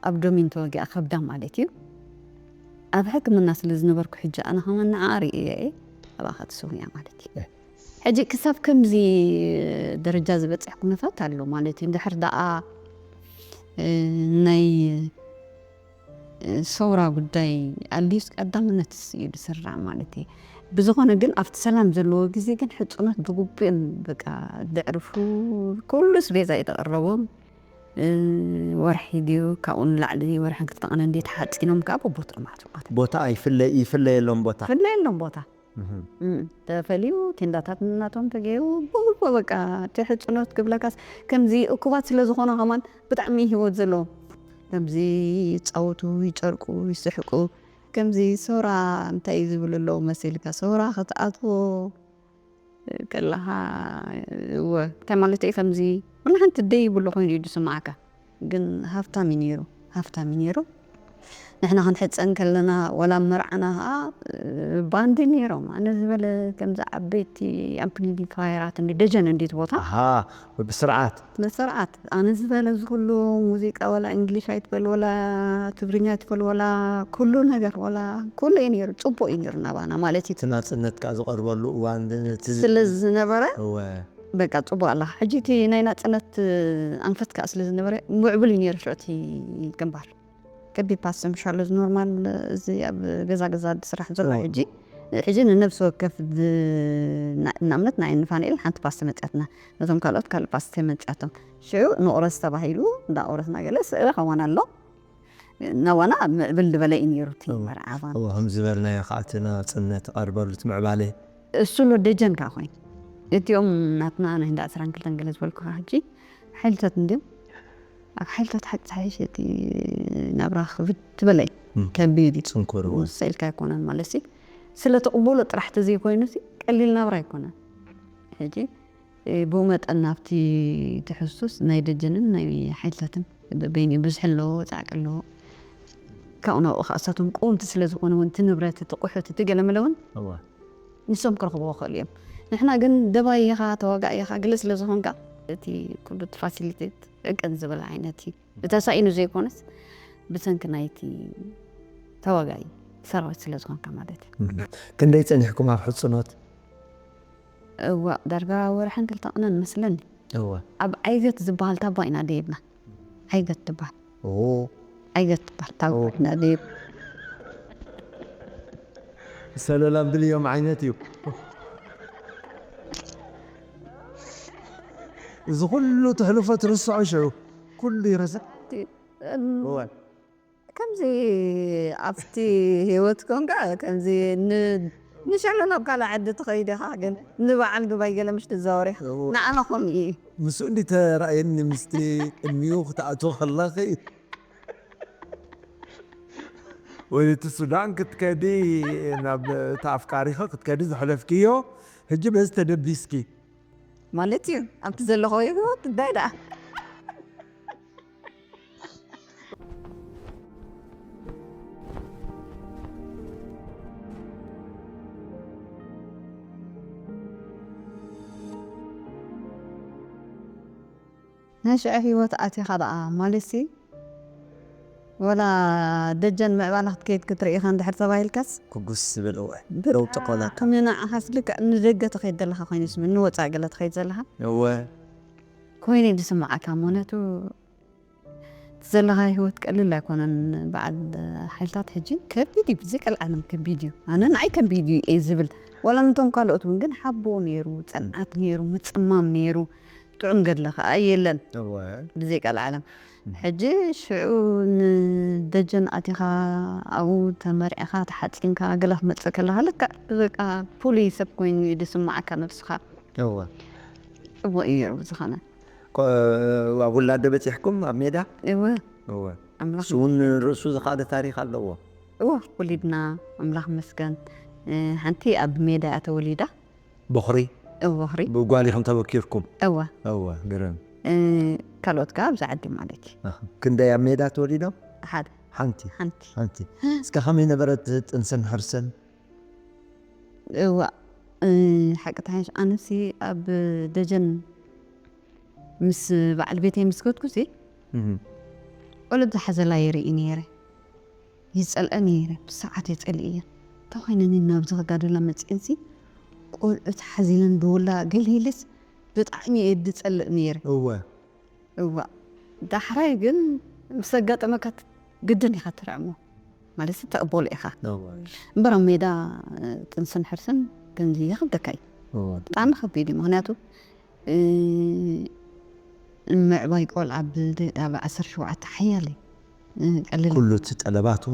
ኣብ ዶሚን ተወጊኣ ከብዳ ማለት እዩ ኣብ ሕክምና ስለ ዝነበርኩ ሕጂ ኣነ ከመ ንዓ ርእየ እየ ኣባኻ ትስውያ ማለት እዩ ሕጂ ክሳብ ከምዚ ደረጃ ዝበፅሕ ኩነታት ኣሎ ማለት እዩ እንድሕር ደኣ ናይ ሰውራ ጉዳይ ኣልዩስ ቀዳምነት እዩ ዝስራዕ ማለት እዩ ብዝኾነ ግን ኣብቲ ሰላም ዘለዎ ግዜ ግን ሕፁኖት ብግቡእን በቃ ድዕርፉ ኩሉስ ቤዛ እዩ ተቐረቦም ወርሒ ድዩ ካብኡ ንላዕሊ ወርሕን ክልተ ቀነ እንዴት ሓፂኖም ከዓ በቦትኦም ኣትማት ቦታ ይፍለየሎም ቦታ ፍለየሎም ቦታ ተፈልዩ ቴንዳታት እናቶም ተገይሩ ብግቡእ በቃ እቲ ሕፅኖት ክብለካስ ከምዚ እኩባት ስለ ዝኾነ ከማን ብጣዕሚ ህይወት ዘለዎም ከምዚ ይፃወቱ ይጨርቁ ይስሕቁ ከምዚ ሰውራ እንታይ እዩ ዝብሉ ኣለዉ መሲልካ ሰውራ ክትኣትዎ ከለኻ እወ እንታይ ማለት እዩ ከምዚ ወላ ሓንቲ ደይ ይብሉ ኮይኑ እዩ ዝስማዓካ ግን ሃፍታም እዩ ነይሩ ሃፍታም እዩ ነይሩ ንሕና ክንሕፀን ከለና ወላ መርዓና ከዓ ባንዲ ነይሮም ኣነ ዝበለ ከምዚ ዓበይቲ ኣምፕሊፋየራት እንዲ ደጀን እንዲት ቦታ ብስርዓት ብስርዓት ኣነ ዝበለ ዝኩሉ ሙዚቃ ወላ እንግሊሽ ኣይትበል ወላ ትግርኛ ኣይትበል ወላ ኩሉ ነገር ወላ ኩሉ እዩ ነይሩ ፅቡቅ እዩ ነይሩ ናባና ማለት እዩ እቲ ናፅነት ከዓ ዝቀርበሉ እዋን ስለ ዝነበረ በቃ ፅቡቅ ኣለካ ሕጂ እቲ ናይ ናፅነት ኣንፈት ከዓ ስለ ዝነበረ ምዕቡል እዩ ነይሩ ሽዑ እቲ ግንባር ከቢድ ፓስተ ምሻሎ ኖርማል እዚ ኣብ ገዛ ገዛ ስራሕ ዘሎ ሕጂ ሕጂ ንነብሲ ወከፍ ንኣብነት ናይ ንፋንኤል ሓንቲ ፓስተ መፅያትና ነቶም ካልኦት ካልእ ፓስተ መፅያቶም ሽዑ ንቑረስ ተባሂሉ እንዳቑረስና ገለ ስእለ ከማን ኣሎ ናባና ምዕብል ዝበለ እዩ ነይሩ እቲ መርዓባ ከም ዝበልናዮ ከዓ እቲ ናፅነት ቀርበሉ እቲ ምዕባለ እሱ ሎ ደጀን ከዓ ኮይኑ እቲኦም ናትና ናይ እንዳ ዕስራን ክልተን ገለ ዝበልኩ ከዓ ሕጂ ሓይልታት እንዲም ኣብ ሓይልታት ሓቂ ሓይሽ እቲ ናብራ ክብድ ትበለ እዩ ከቢድ እዩ ፅንኩር እውን ውሳ ኢልካ ኣይኮነን ማለት እዩ ስለ ትቕበሎ ጥራሕ ተዘይኮይኑ ቀሊል ናብራ ኣይኮነን ሕጂ ብኡ መጠን ናብቲ ትሕዝቶስ ናይ ደጀንን ናይ ሓይልታትን በይኒ ብዝሒ ኣለዎ ፃዕቂ ኣለዎ ካብኡ ናብኡ ከዓ እሳቶም ቀወምቲ ስለ ዝኾኑ እውን እቲ ንብረት እቲ ቁሑት እቲ ገለመለ እውን ንሶም ክረኽብዎ ክኽእሉ እዮም ንሕና ግን ደባይ ኢኻ፣ ተዋጋኢ ኢኻ፣ ገለ ስለ ዝኾንካ፣ እቲ ኩሉ እቲ ፋሲሊቴት ዕቅን ዝበለ ዓይነት እዩ። ብተሳኢኑ ዘይኮነስ፣ ብሰንኪ ናይቲ ተዋጋኢ ሰራዊት ስለ ዝኾንካ ማለት እዩ። ክንደይ ጸኒሕኩም ኣብ ሕጽኖት? እዋ፣ ዳርጋ ወርሕን ክልተ ቅነን መስለኒ። እወ። ኣብ ዓይገት ዝበሃል ታባ ኢና ደይብና። ዓይገት ትበሃል። ኦ፣ ዓይገት ትበሃል ታባ ኢና ደይብ። ሰለላም ድልዮም ዓይነት እዩ። እዚ ኩሉ ተሕልፎ ትርስዖ ሽዑ። ኩሉ ይረሳዕ። እወ። ከምዚ ኣብቲ ህይወት ኮንካ ከምዚ ን-፣ ንሸሎ ናብ ካልእ ዓዲ ትኸይድ ኢኻ፣ ግን ንበዓል ዱባይ ገለ ምሽ ትዛወር ኢኻ። እዎ። ንዓና ከምኡ እዩ። ምስኡ እንዲ ተራእየኒ ምስቲ ቅድሚኡ ክትኣትዎ ከለኺ። ወይ እቲ ሱዳን ክትከዲ ናብ እቲ ኣፍቃሪኺ ክትከዲ ዘሕለፍክዮ ሕጂ በዚ ተደቢስኪ። ማለት እዩ ኣብቲ ዘለኹ ህይወት እንታይ ደኣ ናይ ሽዑ ህይወት ኣቲኻ ደኣ ማለትሲ ወላ ደጀን ምዕባለ ክትከይድ ክትርኢ ኢኻ እንድሕር ተባሂልካስ ክጉስ ዝብል እወ ለውጢ ኮነካ ከም ንዓኻስ ልክዕ ንደገ ትኸይድ ዘለኻ ኮይኑ ስምኒ ወፃኢ ገለ ትኸይድ ዘለኻ እወ ኮይኑ እዩ ዝስምዓካ ምክንያቱ እቲ ዘለኻ ህይወት ቀሊል ኣይኮነን በዓል ሓይልታት ሕጂ ከቢድ እዩ ብዘይ ቀልዓለም ከቢድ እዩ ኣነ ንዓይ ከቢድ እዩ እየ ዝብል ዋላ ነቶም ካልኦት እውን ግን ሓቦ ነይሩ ፅንዓት ነይሩ ምፅማም ነይሩ ጥዑም ገድሊ ከዓ የለን እወ ብዘይ ቀልዓለም ሕጂ ሽዑ ንደጀን ኣቲኻ ኣብኡ ተመርዕኻ ተሓፂንካ ገለ ክመፅእ ከለኻ ልክዕ በቃ ፍሉይ ሰብ ኮይኑ እዩ ዝስምዓካ ነብስኻ እወ ፅቡቅ እዩ ነይሩ ብዝኾነ ኣብ ውላደ በፂሕኩም ኣብ ሜዳ እወ እወ ኣምላኽ እሱ እውን ርእሱ ዝኻደ ታሪክ ኣለዎ እወ ወሊድና ኣምላኽ መስገን ሓንቲ ኣብ ሜዳ እያ ተወሊዳ በኽሪ እወ ኽሪ ብጓል ኢኹም ተበኪርኩም እወ እወ ግርም ካልኦት ከዓ ኣብዚ ዓዲ ማለት እዩ ክንደይ ኣብ ሜዳ ተወሊዶም ሓደ ሓንቲ ሓንቲ ሓንቲ እስከ ከመይ ነበረት ጥንስን ሕርስን እዋ ሓቂ ተሓሽ ኣነሲ ኣብ ደጀን ምስ በዓል ቤተይ ምስ ከድኩ ሲ ቆልዑ ዝሓዘላ ይርኢ ነይረ ይፀልአ ነይረ ብሰዓት የፀልእየን እንተኮይነኒ ናብዚ ከጋደላ መፅእንሲ ቆልዑ ተሓዚለን ብውላ ገሊልስ ብጣዕሚ እየ ዝፀልእ ነይረ እወ እዋ ዳሕራይ ግን ምስ ኣጋጠመካ ግድን ኢኻ ትርዕሞ ማለት ተቕበሎ ኢኻ እምበር ኣብ ሜዳ ጥንስን ሕርስን ከምዚ ይኸብደካ እዩ ብጣዕሚ ከቢድ እዩ ምክንያቱ ምዕባይ ቆልዓ ብደቂ ዓሰርተ ሸውዓተ ሓያል እዩ ቀልል ኩሉ እቲ ጠለባቱ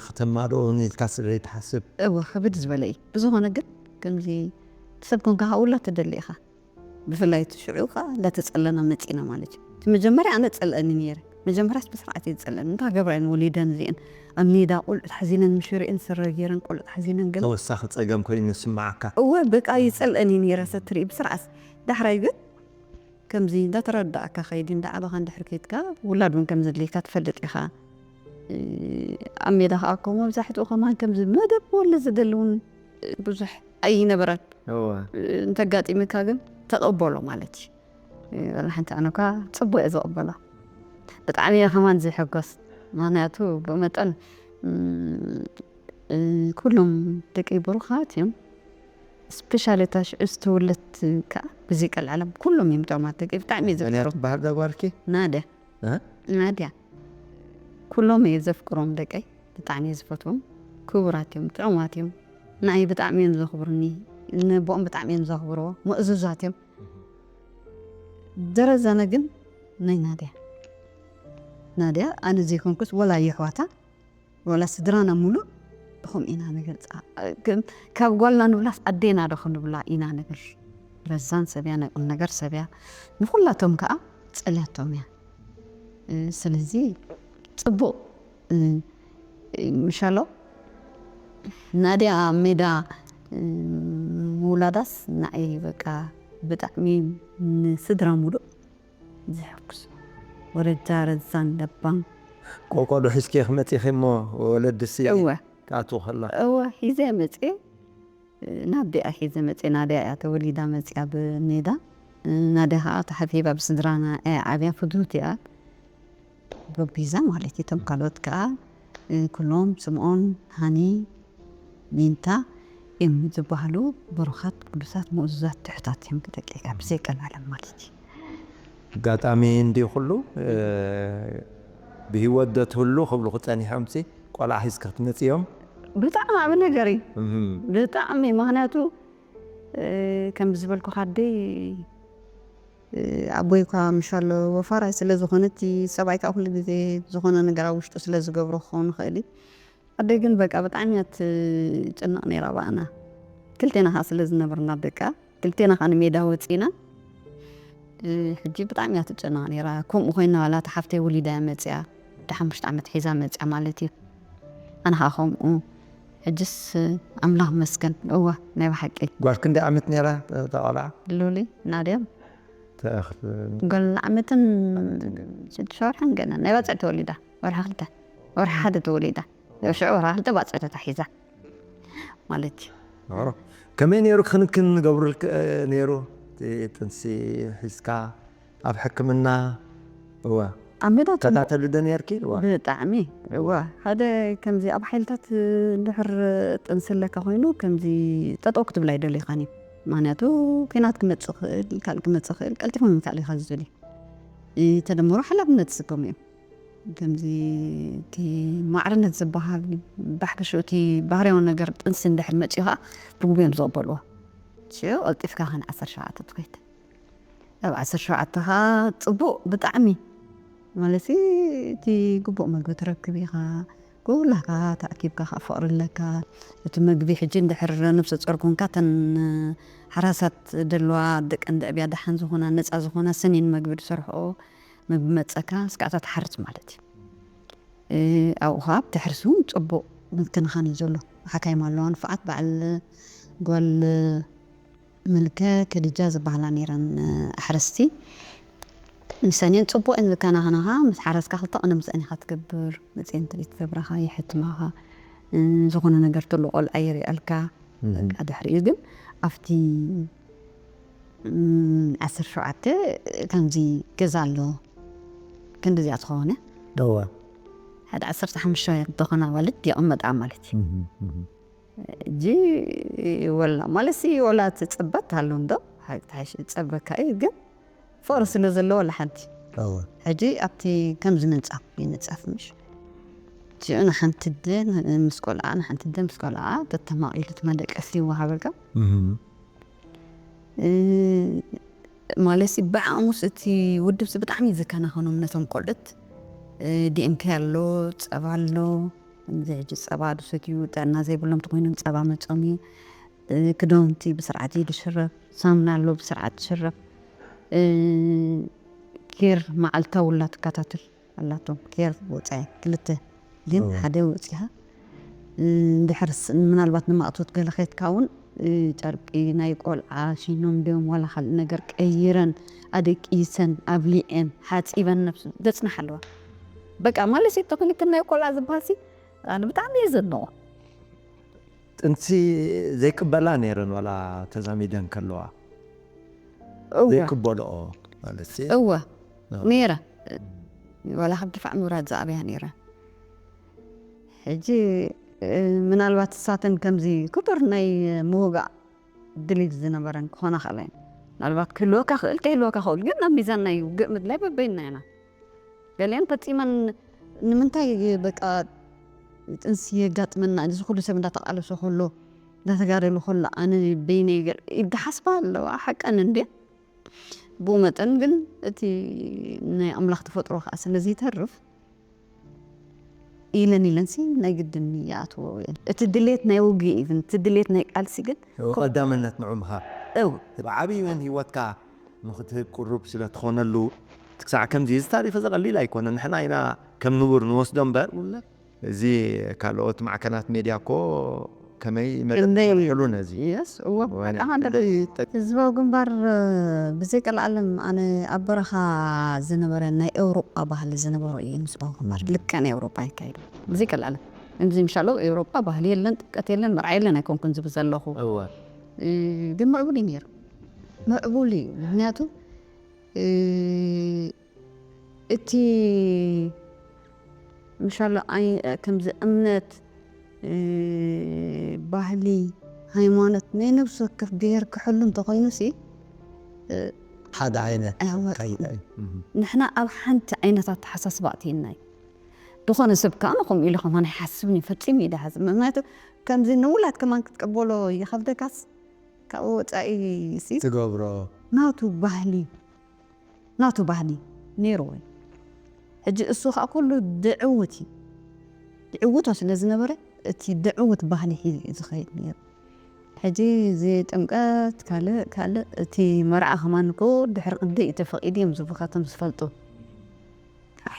ከተማልኦ ኢልካ ስለ ዘይትሓስብ እወ ከብድ ዝበለ እዩ ብዝኾነ ግን ከምዚ ሰብ ኮንካ ካውላ ትደሊ ኢኻ ብፍላይ እቲ ሽዑ ከዓ እንዳተፀለና መፂና ማለት እዩ እቲ መጀመርያ ኣነ ፀልአኒ ነይረ መጀመርያስ ብስርዓት እየ ዝፀልአኒ እንታይ ገብራ እየን ወሊደን እዚአን ኣብ ሜዳ ቆልዑት ሓዚነን ምሽርኤን ስረ ገይረን ቆልዑት ሓዚነን ገለ ተወሳኺ ፀገም ኮይኑ ዝስምዓካ እወ በቃ ይፀልአኒ ነይረ ሰትርኢ ብስርዓት ዳሕራይ ግን ከምዚ እንዳተረዳእካ ከይዲ እንዳዓበኻ እንድሕር ከይድካ ውላድ እውን ከም ዘድልየካ ትፈልጥ ኢኻ ኣብ ሜዳ ከዓ እኮ መብዛሕትኡ ከማን ከምዚ መደብ ወለ ዝደሊ እውን ብዙሕ ኣይነበረን እንተጋጢምካ ግን ተቐበሎ ማለት እዩ ወላ ሓንቲ ኣነኳ ፅቡቅ እየ ዝቕበሎ ብጣዕሚ እየ ከማን ዝሕጎስ ምክንያቱ ብመጠን ኩሎም ደቂ ብሩኻት እዮም ስፔሻሊ እታ ሽዑ ዝተወለት ከዓ ብዚ ቀልዓለም ኩሎም እዮም ጥዑማት ደቂ ብጣዕሚ እየ ዘፍቅሮም ትበሃል ዛጓልኪ ናድያ እ? ናድያ ኩሎም እየ ዘፍቅሮም ደቀይ ብጣዕሚ እየ ዝፈትዎም ክቡራት እዮም ጥዑማት እዮም ንዓይ ብጣዕሚ እዮም ዘኽብሩኒ ነቦኦም ብጣዕሚ እዮም ዘኽብርዎ ምእዙዛት እዮም ደረዘነ ግን ናይ ናድያ ናድያ ኣነ ዘይኮንኩስ ወላ የሕዋታ ወላ ስድራና ሙሉእ ብኸም ኢና ንገልፃ ካብ ጓልና ንብላስ ኣዴና ዶ ክንብላ ኢና ንብል ረዛን ሰብያ ናይ ቁም ነገር ሰብያ ንኩላቶም ከዓ ፀልያቶም እያ ስለዚ ፅቡቅ ምሻሎ ናድያ ሜዳ ምውላዳስ ንዓይ በቃ ብጣዕሚ ንስድራ ሙሉእ ዘሕጉስ ወረጃ ረዛን ለባም ቆቆዶ ሒዝኪ ክመፂኺ እሞ ወለድሲ እወ ክኣትዉ ከላ እወ ሒዘ መፅእ ናዲኣ ሒዘ መፅየ። ናዲኣ እያ ተወሊዳ መፅያ ብሜዳ። ናዲኣ ከዓ ተሓብሒባ ብስድራና እያ ዓብያ፣ ፍትውቲ እያ። ጎቢዛ ማለት እዩ። እቶም ካልኦት ከዓ ኩሎም ስምኦን፣ ሃኒ፣ ኒንታ እዮም ዝበሃሉ። ብሩኻት፣ ቅዱሳት፣ ምእዙዛት፣ ትሑታት እዮም። ክደቂቃ ብዘይ ቀልዓለም ማለት እዩ። ኣጋጣሚ እንዲ ኩሉ ብህይወት ዶ ትህሉ ክብሉ ክፀኒሖም ሲ ቆልዓ ሒዝካ ክትመፅዮም። ብጣዕሚ ዓብ ነገር እዩ። ብጣዕሚ፣ ምክንያቱ ከምዚ ዝበልኩ ካደይ ኣቦይ ኳ ምሻሎ ወፋራይ ስለ ዝኾነ፣ እቲ ሰብኣይ ከዓ ኩሉ ግዜ ዝኾነ ነገር ኣብ ውሽጡ ስለ ዝገብሮ ክኸውን ይኽእል እዩ። ኣደይ ግን በቃ ብጣዕሚ እያ ትጭነቕ ነይራ ብኣና። ክልቴና ከዓ ስለ ዝነበርና ደቃ፣ ክልቴና ከዓ ንሜዳ ወፂና። ሕጂ ብጣዕሚ እያ ትጨነቕ ነይራ። ከምኡ ኮይና ዋላ እታ ሓፍተይ ወሊዳ እያ መፅያ፣ ወዲ ሓሙሽተ ዓመት ሒዛ መፅያ ማለት እዩ። ኣነ ከዓ ከምኡ። ሕጅስ ኣምላኽ መስገን። እዋ ናይ ብሓቂ። ጓል ክንደይ ዓመት ነይራ እታ ቆልዓ? ሉሊ ናድያ ጓል ዓመትን ሽዱሽተ ወርሕን ገና ናይ ባፅዕ ተወሊዳ። ወርሒ ክልተ፣ ወርሒ ሓደ ተወሊዳ። ሽዑ ወርሒ ክልተ ባፅዕ ተታሒዛ ማለት እዩ። ከመይ ነይሩ ክንክን ንገብሩልክ ነይሩ? ጥንሲ ሒዝካ ኣብ ሕክምና? እወ። ኣብ ሜዳ ከታተሉ ዶ ነርኪ? እወ። ብጣዕሚ። እወ። ሓደ ከምዚ ኣብ ሓይልታት እንድሕር ጥንሲ ኣለካ ኮይኑ ከምዚ ጠጠው ክትብል ኣይደልኻን እዩ። ምክንያቱ ኲናት ክመፅእ ክእል፣ ካልእ ክመፅእ ክእል፣ ቀልጢፉ ምምካል እዩ ካብ ዝደልዩ። ተደምሮ ሓላፍነት ዝስከሙ እዮም። ከምዚ እቲ ማዕርነት ዝበሃል ብሓፈሽኡ እቲ ባህርያዊ ነገር ጥንሲ እንድሕር መፅኡ ከዓ ብግቡእ እዮም ዝቕበልዎ። ሽዑ ቀልጢፍካ ከን ዓሰርተ ሸውዓተ ትኸይድ። ኣብ ዓሰርተ ሸውዓተ ከዓ ፅቡቕ ብጣዕሚ ማለት እቲ ግቡእ መግቢ ትረክብ ኢኻ። ኩላካ ተኣኪብካ ከዓ ፍቕሪ ኣለካ። እቲ መግቢ ሕጂ እንድሕር ነብሰ ጾር ኮንካ ተን ሓራሳት ደለዋ ደቀን ደዕብያ ደሓን ዝኾና ነፃ ዝኾና ሰኒን መግቢ ዝሰርሕኦ መግቢ መፀካ ስጋዕታ ትሓርስ ማለት እዩ። ኣብኡ ከዓ ኣብቲ ሕርሲ እውን ፅቡቕ ምክንኻን እዩ ዘሎ። ሓካይም ኣለዋ ንፉዓት በዓል ጓል ምልከ ከዲጃ ዝበሃላ ነይረን ኣሕረስቲ። ምሰኔን ፅቡቅ እየን ዝከናኸናኻ። ምስ ሓረስካ ክልተ ቅነ ምስአን ኢኻ ትገብር። መፅኤን ትሪት ትገብራኻ፣ ይሕትማኻ። ዝኾነ ነገር ተሎ ቆልዓ ይሪኣልካ። በቃ ድሕሪኡ ግን ኣብቲ ዓሰርተ ሸውዓተ ከምዚ ገዛ ኣሎ። ክንድዚኣ ትኸውን እያ። እወ። ሓደ ዓሰርተ ሓሙሽተ ዝኾና ኣዋልድ ይቕመጣ ማለት እዩ። ሕጂ ወላ ማለት ሲ ወላ ትፅበት ኣሎ እንዶ ሓቂ ተሓሽ ይፀበካ እዩ ግን ፍቕሪ ስለ ዘለዎ ወላ ሓንቲ እወ። ሕጂ ኣብቲ ከምዚ ምንፃፍ ይንፀፍ ምሽ ሽዑ ንሓንቲ ደ ምስ ቆልዓ ንሓንቲ ደ ምስ ቆልዓ ተተማቒሉ እቲ መደቀሲ ይወሃበልካ እህ። ማለት ሲ ብዓቕሙስ እቲ ውድብ ሲ ብጣዕሚ እዩ ዝከናኸኖም ነቶም ቆልዑት። ዲኤምኬ ኣሎ፣ ፀባ ኣሎ። እዚ ሕጂ ፀባ ድሰትዩ ጥዕና ዘይብሎም ተኮይኖም ፀባ መፆም እዩ። ክዳውንቲ ብስርዓት እዩ ዝሽረፍ፣ ሳምና ኣሎ ብስርዓት ዝሽረፍ። ኬር መዓልታዊ ላ ትከታተል ኣላቶም። ኬር ወፃኢ ክልተ ግን እወ። ሓደ ወፂኻ እንድሕር ስ- ምናልባት ንማእቶት ገለ ከትካ እውን እ፣ ጨርቂ ናይ ቆልዓ ሽኖም ድዮም ዋላ ካልእ ነገር ቀይረን ኣደቂሰን ኣብሊዐን ሓፂበን ነብሱ ዘፅንሓ ኣለዋ። በቃ ማለት ሲ ተክልክል ናይ ቆልዓ ዝበሃል ሲ ኣነ ብጣዕሚ እየ ዘድንቆ። ጥንሲ ዘይቅበላ ነይረን ዋላ ተዛሚደን ከለዋ እወ። ዘይቅበልኦ ማለት ሲ እወ ነይረ ዋላ ካብ ድፋዕ ምውራድ ዝኣብያ ነይረ። ሕጂ ምናልባት እሳተን ከምዚ ክቡር ናይ ምውጋእ ድሌት ዝነበረን ክኾና ክእላ እየን። ምናልባት ክህልወካ ክእል ከይህልወካ ክእል ግን ናብ ሚዛን ናይ ውግእ ምድላይ በበይና ኢና። ገሊአን ፈፂመን ንምንታይ በቃ ጥንሲ የጋጥመና እዚ ኩሉ ሰብ እንዳተቃለሶ ከሎ እንዳተጋደሉ ከሎ ኣነ በይነይ ገለ ይደሓስባ ኣለዋ ሓቀን እንድየ። ብኡ መጠን ግን እቲ ናይ ኣምላኽ ተፈጥሮ ከዓ ስለ ዘይተርፍ ኢለን ኢለን ሲ ናይ ግድን ይኣትዎ እየን። እቲ ድሌት ናይ ውግእ እዩ ግን እቲ ድሌት ናይ ቃልሲ ግን ቀዳምነት ንዑ ምሃብ እው ብዓብዩ እውን ህይወትካ ንክትህብ ቅሩብ ስለ ትኾነሉ ክሳዕ ከምዚ እዚ ታሪክ እዚ ቀሊል ኣይኮነ ንሕና ኢና ከም ንቡር ንወስዶ እምበር እዚ ካልኦት ማዕከናት ሜድያ እኮ ከመይ መጠን ይሕሉ ነዚ ህዝባዊ ግንባር ብዘይ ቀልዓለም ኣነ ኣብ በረኻ ዝነበረ ናይ ኤውሮጳ ባህሊ ዝነበሮ እዩ ህዝባዊ ግንባር ልክዕ ናይ ኤውሮጳ ይካየድ ብዘይ ቀልዓለም እንዚ ምሻሎ ኤውሮጳ ባህሊ የለን፣ ጥምቀት የለን፣ መርዓ የለን ኣይኮንኩን ዝብል ዘለኹ። እወ እ፣ ግን ምዕቡል እዩ ነይሩ። ምዕቡል እዩ። ምክንያቱ እ፣ እቲ ምሻሎ ኣይ ከምዚ እምነት እ፣ ባህሊ፣ ሃይማኖት ናይ ነብሲ ወከፍ ብሄር ክሕሉ እንተኮይኑ ሲ እ፣ ሓደ ዓይነት ኣወ- ከይደ እዩ። ንሕና ኣብ ሓንቲ ዓይነት ኣተሓሳስባ ኣትየና እዩ። ዝኾነ ሰብ ከዓ ከምኡ ኢሉ ከማን ኣይሓስብን እዩ ፈፂሙ እዩ ድሓዝ። ምክንያቱ ከምዚ ንውላድ ከማን ክትቀበሎ ይኸብደካስ ካብኡ ወፃኢ ሲ ትገብሮ ናቱ ባህሊ ናቱ ባህሊ ነይርዎ እዩ። ሕጂ እሱ ከዓ ኩሉ ድዕውት እዩ። ድዕውቶ ስለ ዝነበረ እቲ ድዕውት ባህሊ ሒዙ እዩ ዝኸይድ ነይሩ። ሕጂ እዚ ጥምቀት ካልእ ካልእ እቲ መርዓ ከማን እኮ ድሕሪ ቅዲ እዩ ተፈቒዱ እዮም ዝብኻቶም ዝፈልጡ።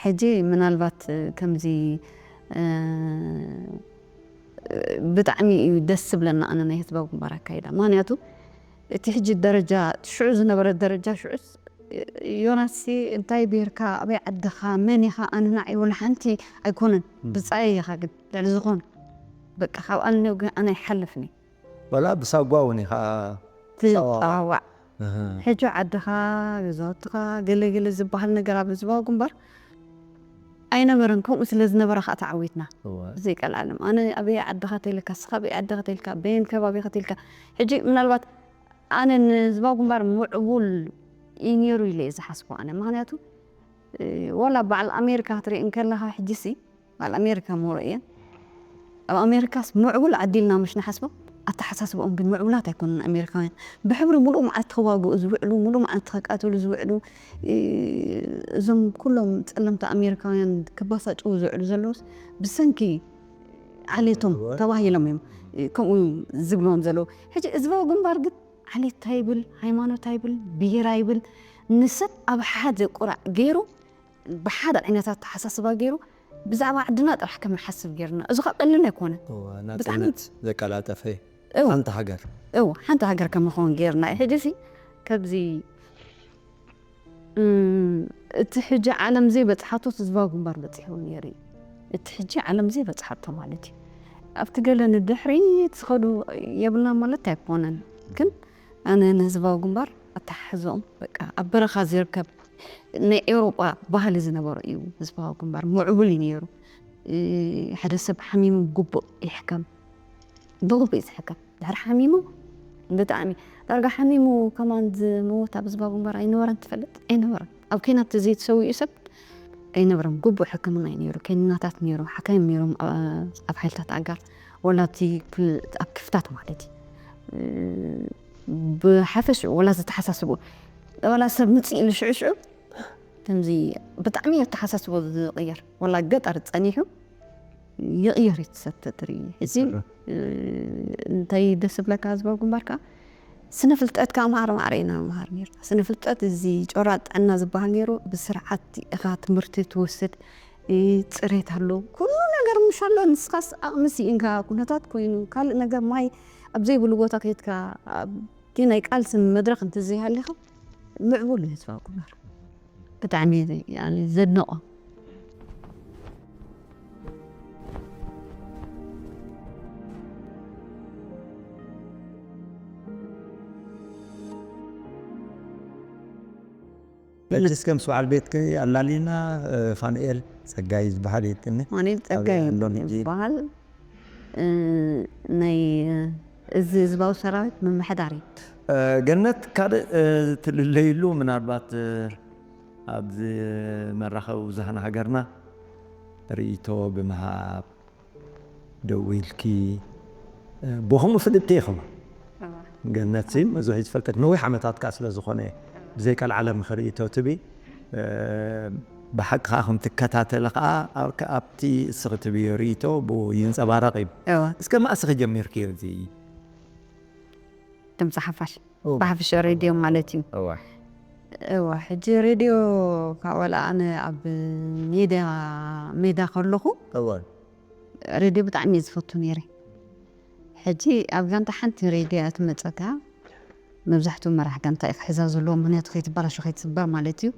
ሕጂ ምናልባት ከምዚ እ፣ ብጣዕሚ እዩ ደስ ዝብለና ኣነ ናይ ህዝባዊ ግንባር ኣካይዳ። ምክንያቱ እቲ ሕጂ ደረጃ ሽዑ ዝነበረ ደረጃ ሽዑስ ዮናስ ሲ እንታይ ብሄርካ ኣበይ ዓድኻ መን ኢኻ ኣነ ንዓይ ወላ ሓንቲ ኣይኮነን ብፃየ ኢኻ ግን ልዕሊ ዝኾነ በቃ ካብ ኣነ ግን ኣነ ኣይሓልፍኒ ወላ ብሳጓ እውን ኢኻ ትፀዋዋዕ ሕጂ ዓድኻ ገዛውትኻ ገለገለ ዝበሃል ነገር ኣብ ህዝባዊ ግንባር ኣይነበረን። ከምኡ ስለ ዝነበረ ከዓ ተዓዊትና እወ። ዘይቀልዓለም ኣነ ኣበይ ዓድኻ ተይልካ ስኻ ኣበይ ዓድኻ ተይልካ በየን ከባቢኻ ተይልካ ሕጂ ምናልባት ኣነ ንህዝባዊ ግንባር ምዕቡል እዩ ነይሩ ኢለ እየ ዝሓስቦ ኣነ ምክንያቱ እ፣ ዋላ በዓል ኣሜሪካ ክትርኢ እንከለኻ ሕጂሲ በዓል ኣሜሪካ ምሮ እየን ኣብ ኣሜሪካስ ምዕቡል ዓዲ ኢልና ምሽ ንሓስቦ ኣተሓሳስብኦም ግን ምዕቡላት ኣይኮኑን ኣሜሪካውያን ብሕብሪ ሙሉእ መዓልቲ ክዋግኡ ዝውዕሉ ሙሉእ መዓልቲ ክቃተሉ ዝውዕሉ እ፣ እዞም ኩሎም ፀለምቲ ኣሜሪካውያን ክባሳጭው ዝውዕሉ ዘለውስ ብሰንኪ ዓሌቶም ተባሂሎም እዮም እ፣ ከምኡ ዝብልዎም ዘለዉ ሕጂ ህዝባዊ ግንባር ግን ዓሌት ኣይብል ሃይማኖት ኣይብል ብሄር ኣይብል ንሰብ ኣብ ሓደ ቁራዕ ገይሩ ብሓደ ዓይነት ኣተሓሳስባ ገይሩ ብዛዕባ ዓድና ጥራሕ ከም ንሓስብ ገይርና እዚ ከዓ ቀሊል ኣይኮነን እወ፣ ናፅነት ዘቀላጠፈ እወ። ሓንቲ ሃገር እው ሓንቲ ሃገር ከም ንኸውን ገይርና እዩ ሕጂ ሲ ከብዚ እም፣ እቲ ሕጂ ዓለም ዘይበፅሓቶ ህዝባዊ ግንባር በፂሕዎ ነይሩ እዩ እቲ ሕጂ ዓለም ዘይበፅሓቶ ማለት እዩ ኣብቲ ገለ ንድሕሪት ዝኸዱ የብልና ማለት ኣይኮነን ግን ኣነ ንህዝባዊ ግንባር ኣተሓሕዝኦም በቃ ኣብ በረኻ ዝርከብ ናይ ኤውሮጳ ባህሊ ዝነበሮ እዩ ህዝባዊ ግንባር ምዕቡል እዩ ነይሩ እ፣ ሓደ ሰብ ሓሚሙ ግቡእ ይሕከም ብግቡእ እዩ ዝሕከም ድሕሪ ሓሚሙ ብጣዕሚ ዳርጋ ሓሚሙ ከማን ዝመወት ኣብ ህዝባዊ ግንባር ኣይነበረን ትፈልጥ ኣይነበረን ኣብ ኬናት ዘይተሰዊኡ ሰብ ኣይነበረን ግቡእ ሕክምና እዩ ነይሩ ኬኒናታት ነይሩ ሓካይም ነይሮም ኣ- ኣብ ሓይልታት ኣጋር ወላ እቲ ክ- ኣብ ክፍታት ማለት እዩ እ፣ ብሓፈሽኡ ወላ ዝተሓሳስቡ ወላ ሰብ ምፅእ ኢሉ ሽዑ ሽዑ ከምዚ ብጣዕሚ እዩ ኣተሓሳስቦ ዝቕየር ወላ ገጠር ፀኒሑ ይቕየር እዩ እቲ ሰብ ተትርኢ ሕዚ እ፣ እንታይ ደስ ዝብለካ ህዝባዊ ግንባር ከዓ ስነ ፍልጠት ከዓ ማዕረ ማዕረ ኢና ንመሃር ነርና ስነ ፍልጠት እዚ ጮራ ጥዕና ዝበሃል ነይሩ ብስርዓት ኢኻ ትምህርቲ ትወስድ እ፣ ፅሬት ኣሎ ኩሉ ነገር ምሽ ኣሎ ንስኻስ ኣቕሚ ስኢንካ ኩነታት ኮይኑ ካልእ ነገር ማይ ኣብ ዘይብሉ ቦታ ከይድካ ኣብቲ ናይ ቃልሲ መድረክ እንተዘይሃሊኻ ምዕቡል እዩ ህዝባዊ ግንባር ብጣዕሚ እየ ዘድንቖ መቸስ ከም ስበዓል ቤትኪ ኣላሊና ፋንኤል ፀጋይ ዝበሃል ይጥኒ ማኔል ፀጋይ ኣበይ ኣሎ ሕጂ? ዝበሃል እ፣ ናይ እዚ ህዝባዊ ሰራዊት ምምሕዳር እዩ ገነት ካልእ ትልለይሉ ምናልባት ኣብዚ መራኸቢ ብዙሃን ሃገርና ርእይቶ ብምሃብ ደዊልኪ ብኹም ፍልጥቲ ኢኹም ገነት ሲ ብዙሕ ዝፈልጠት ነዊሕ ዓመታት ከዓ ስለ ዝኾነ ብዘይ ቀልዓለም ርእይቶ ትቢ ብሓቂ ከዓ ከም ትከታተሊ ከዓ ኣብቲ እስኺ ትብዮ ርእይቶ ብኡ ይንፀባረቕ እዩ እወ እስከ መኣስ ጀሚርክዮ እዚ ድምፂ ሓፋሽ ብሓፈሻ ሬድዮ ማለት እዩ እወ እወ ሕጂ ሬድዮ ካብ ወላ ኣነ ኣብ ሜዳ ሜዳ ከለኹ እወ ሬድዮ ብጣዕሚ እየ ዝፈቱ ነይረ ሕጂ ኣብ ጋንታ ሓንቲ ሬድዮ እያ ትመፀካ መብዛሕትኡ መራሕ ጋንታ እዩ ክሕዛ ዘለዎ ምክንያቱ ከይትበላሾ ከይትስበር ማለት እዩ